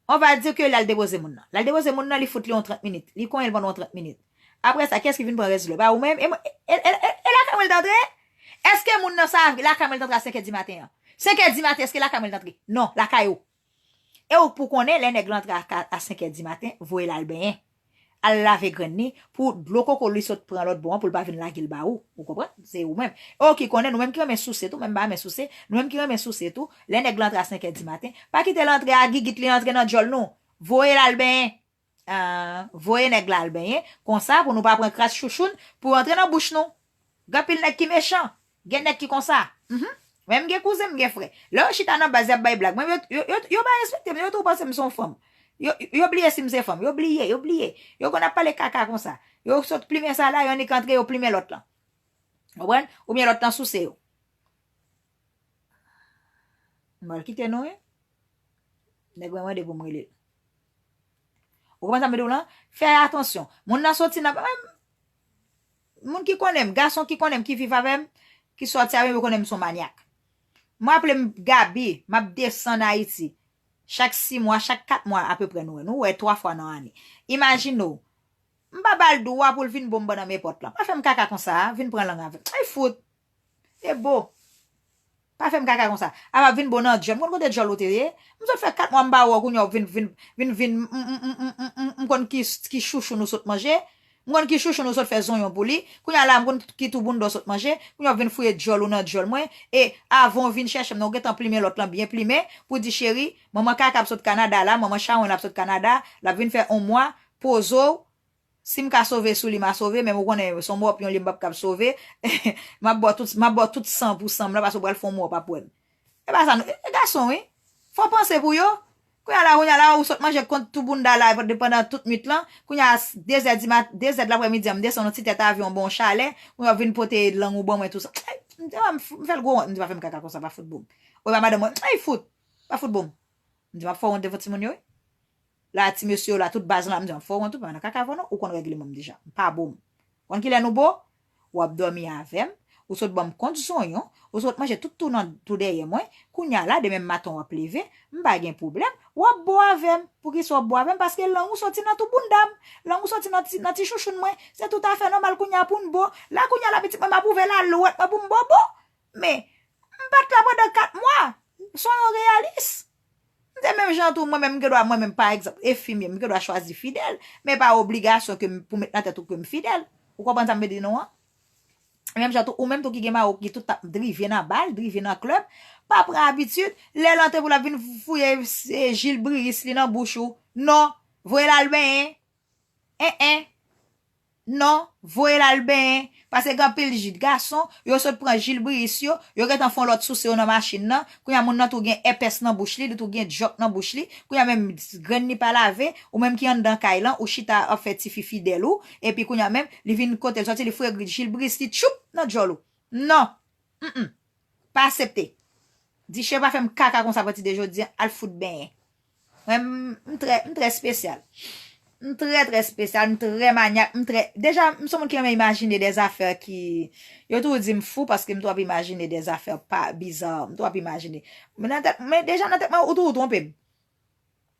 On va dire ke l al depoze moun nan. L al depoze moun nan, li fout li yon trant minit. Li konyen l pandan yon trant minit. Apre sa, kiyès ki vin pran rès dlo? E pa ou menm? E, e, e, e, e lakay mwen l t antre? Èske moun nan sa lakay mwen l t antre a senk è di maten an? Senk è di maten, èske lakay mwen l t antre? Non, lakay ou. E ou pou konnen, lè nèg lan antre a, a senk è di maten, voye l al benyen. Al lave grenn li, pou dlo koko li sot pran lòt bò an, pou l pa vin lage l ba ou. Ou konprann? Se ou menm. E ou ki konnen, nou menm ki renmen souse tou, men m pa renmen souse, nou menm ki renmen souse tou, lè nèg lan antre a senk è di maten, pa kite l antre a gigit li antre nan djòl nou. Voye l al benyen. Ah, voye nèg la al benyen, konsa pou nou pa pran kras chouchoun pou antre nan bouch nou. Gen anpil nèg ki mechan, gen nèg ki konsa. Mhm. Menm gen kouzen, m gen frè. Lè yo chita nan baz, y ap bay blag. Mwen, yo, yo, yo, yo pa respekte m, yo tou panse m se yon fanm. Yo, yo bliye si m se fanm. Yo bliye, yo bliye. Yo konn ap pale kaka konsa. Yo sot plimen sa la, yo annik antre, yo plimen lòt lan. Konprann? Oubyen lòt lan souse yo. M pral kite nou, wi. Nèg mwen mande pou m rele l. Ou konprann sa m di w lan? Fè atansyon. Moun nan soti nan, moun ki konnen m, gason ki konnen m, ki viv avè m, ki sòti avè m, yo konnen m se yon manyak. Mwen raple m Gaby, m ap desann Ayiti. Chak sis mwa, chak kat mwa apeprè nou wè. Nou wè twa fwa nan ane. Imajine w, m pa ba l dwa pou l vin bo m ban nan men pòt lan. Pa fè m kaka konsa, vin pran lang avè m. Ay fout! E bo! Pa fè m kaka konsa. Apa vin bo nan djòl. M konn kote djòl ou te ye. M sot fè kat mwa m pa wè w, kounye a w vin, vin, vin, vin, m, m, m konn ki, ki chouchou nou sot manje. M konn ki chouchoun ou sot fè zonyon pou li. Kounye a la, m konn ki tou bounda w sot manje. Kounye a w vin fouye djòl ou nan djòl mwen. E avan w vin chèche m nan, ou gentan plimen lòt lan byen plimen. Pou di, cheri, manman kaka ap sot Kanada la, manman chawony ap sot Kanada, l ap vin fè yon mwa, poze w. Si m ka sove sou li, m a sove, men ou konnen, se yon mòpyon li, m p ap kab sove. M ap ba w tout, m ap ba w tout san pou san m lan, paske w pral fè yon mwa, w p ap wè m. E pa sa, nou, e, e gason, wi. Fò w panse pou yo. Kounye a la, kounye a la, ou sot manje kont tou bounda la pandan tout nwit lan. Kounye a, dezè di mat, dezè de laprèmidi, m desann yon ti tèt avyon, bon chalè. Kounye a, w vin pote lang ou ban mwen, tou sa. Ay, m di, m fè l gwo wont, m di, pa fè m kaka konsa, pa fout bon. Ou pa madanm mwen, ay, fout, pa fout bon. M di, m ap fè w wont devan timoun yo, wi. La, ti mesye yo la, tout baz lan, m di, m ap fè w wont, ou pa nan kaka avè w, non, ou konn règleman m deja. M pa bon. Konn kilè nou bo? W ap dòmi avè m, ou sot ban m kont zonyon, ou sot manje tout tou nan tou dèyè mwen, kounye a la, demen maten w ap leve, m pa gen pwoblèm, w ap bo avè m. Poukisa w ap bo avè m? Paske lang ou soti nan tou bounda m, lang ou soti nan ti, nan ti chouchoun mwen, se toutafè nòmal kounye a pou n bo. La kounye a la, pitit mwen, m ap ouvè lalwèt mwen pou m bo bo. Men, m pa t la pandan kat mwa. Soyons réalistes. M te menm jan tou, mwen menm, m gen dwa, mwen menm, pa egzanp, enfimye, m gen dwa chwazi fidèl, men pa obligasyon ke m, pou met nan tèt ou ke m fidèl. Ou konprann sa m vle di nou an? Menm jan tou, ou menm tou ki gen mari w ki tout ap drive nan bal, drive nan klèb, pa pran abitid, lè l antre pou l ap vin fouye, e, jilbriis li nan bouch ou. Non, voye l al benyen. En, en. Non, voye l al benyen. Paske gen anpil gason, yo sot pran jilbriis yo, yo gentan fè yon lòt souse yo nan machin nan. Kounye a moun nan tou gen èpès nan bouch li, li tou gen djòk nan bouch li. Kounye a menm grenn li pa lave, ou menm ki anndan kay lan, ou chita ap fè tifi fidèl ou, epi kounye a menm, li vin kote l soti, li fouye jilbriis li, tchoup, nan djòl ou. Non. Mm, mm. Pa aksepte. Di, cheri, pa fè m kaka konsa, apati de jodi a, al fout benyen. Mwen, m, m trè, m trè espesyal. M trè, trè espesyal, m trè manyak, m trè, deja, m se yon moun ki renmen imajine dèzafè ki, yo toujou di m fou paske m twò ap imajine dèzafè pa biza, m twò ap imajine. Men nan tèt, men deja nan tèt mwen, ou toujou twonpe m.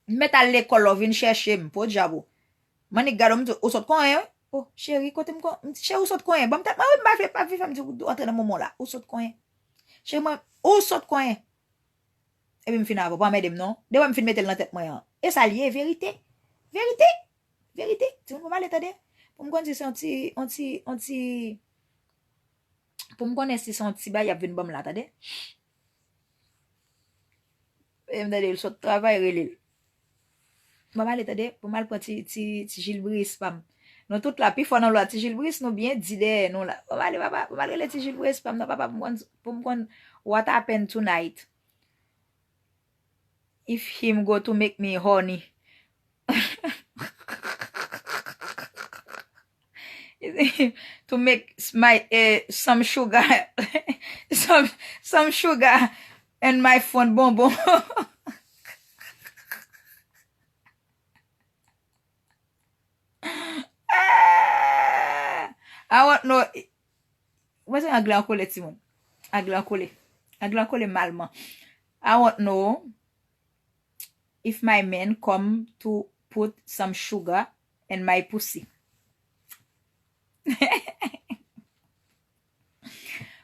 M mèt al lekòl la, w vin chèche m, podyab ou. M annik gade w, m di, ou sot konyen, wi. O, cheri, kote m kon, m di, cheri, ou sot konyen. Ban m tèt mwen, wi, m pa vle, pa vle fè m di, ou antre nan moman w la. Ou sot konyen. Cheri mwen, ou sot konyen. Epi m fin avè w, pa anmède m non. Depi m fin mete l nan tèt mwen an. E sa l ye, verite. Verite. Verite. Timoun, pou m ale tande. Pou m konn si se yon ti, yon ti, yon ti, pou m konnen si se yon ti bagay y ap vin ban m la, tande. E m tande l sot travay, rele l. Ban m ale, tande, pou m al pran ti, ti, ti jilbriis pa m. Nou tout la, pi fò nan lwa ti jilbriis, nou byen di dèyè nou la. Ban m ale, papa, ban m al rele ti jilbriis pa m nan, papa, pou m konn, pou m konn what happened tonight. If him go to make me honey. To make s-, my, eh, some sugar, some, some sugar and my fond bonbon. Ah! I want no, mwen se anglè an kole, timoun. Anglè an kole. Anglè an kole malman. I want no if my man come to put some sugar in my pussy.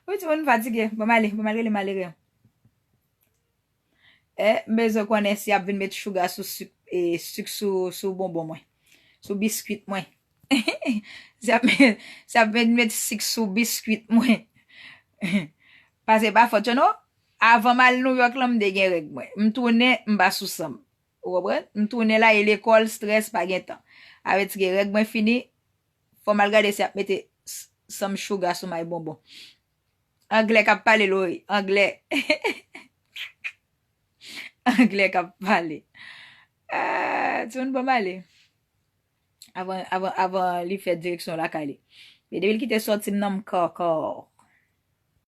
Wi, timoun fatige. Ban m ale, ban m al rele malere an. E, m bezwen konnen si y ap vin met sugar sou sik, e, sik sou, sou bonbon mwen. Sou biskwit mwen. Si y ap met, si y ap vin met sik sou biskwit mwen. Paske pa fòt yo non. Avan m al Nouyòk lan, m te gen règ mwen. M tounen, m pa sou san m. Ou konprann? M tounen la, e lekòl, strès, pa gen tan. Avèti ke règ mwen fini, fò m al gade si y ap mete s-, some sugar sou my bonbon. Anglè k ap pale, Lori. Anglè. Anglè k ap pale. Ah, timoun, ban m ale. Avan, avan, avan li fè direksyon lakay li. Men depi l kite sòti m nan, m kòkò.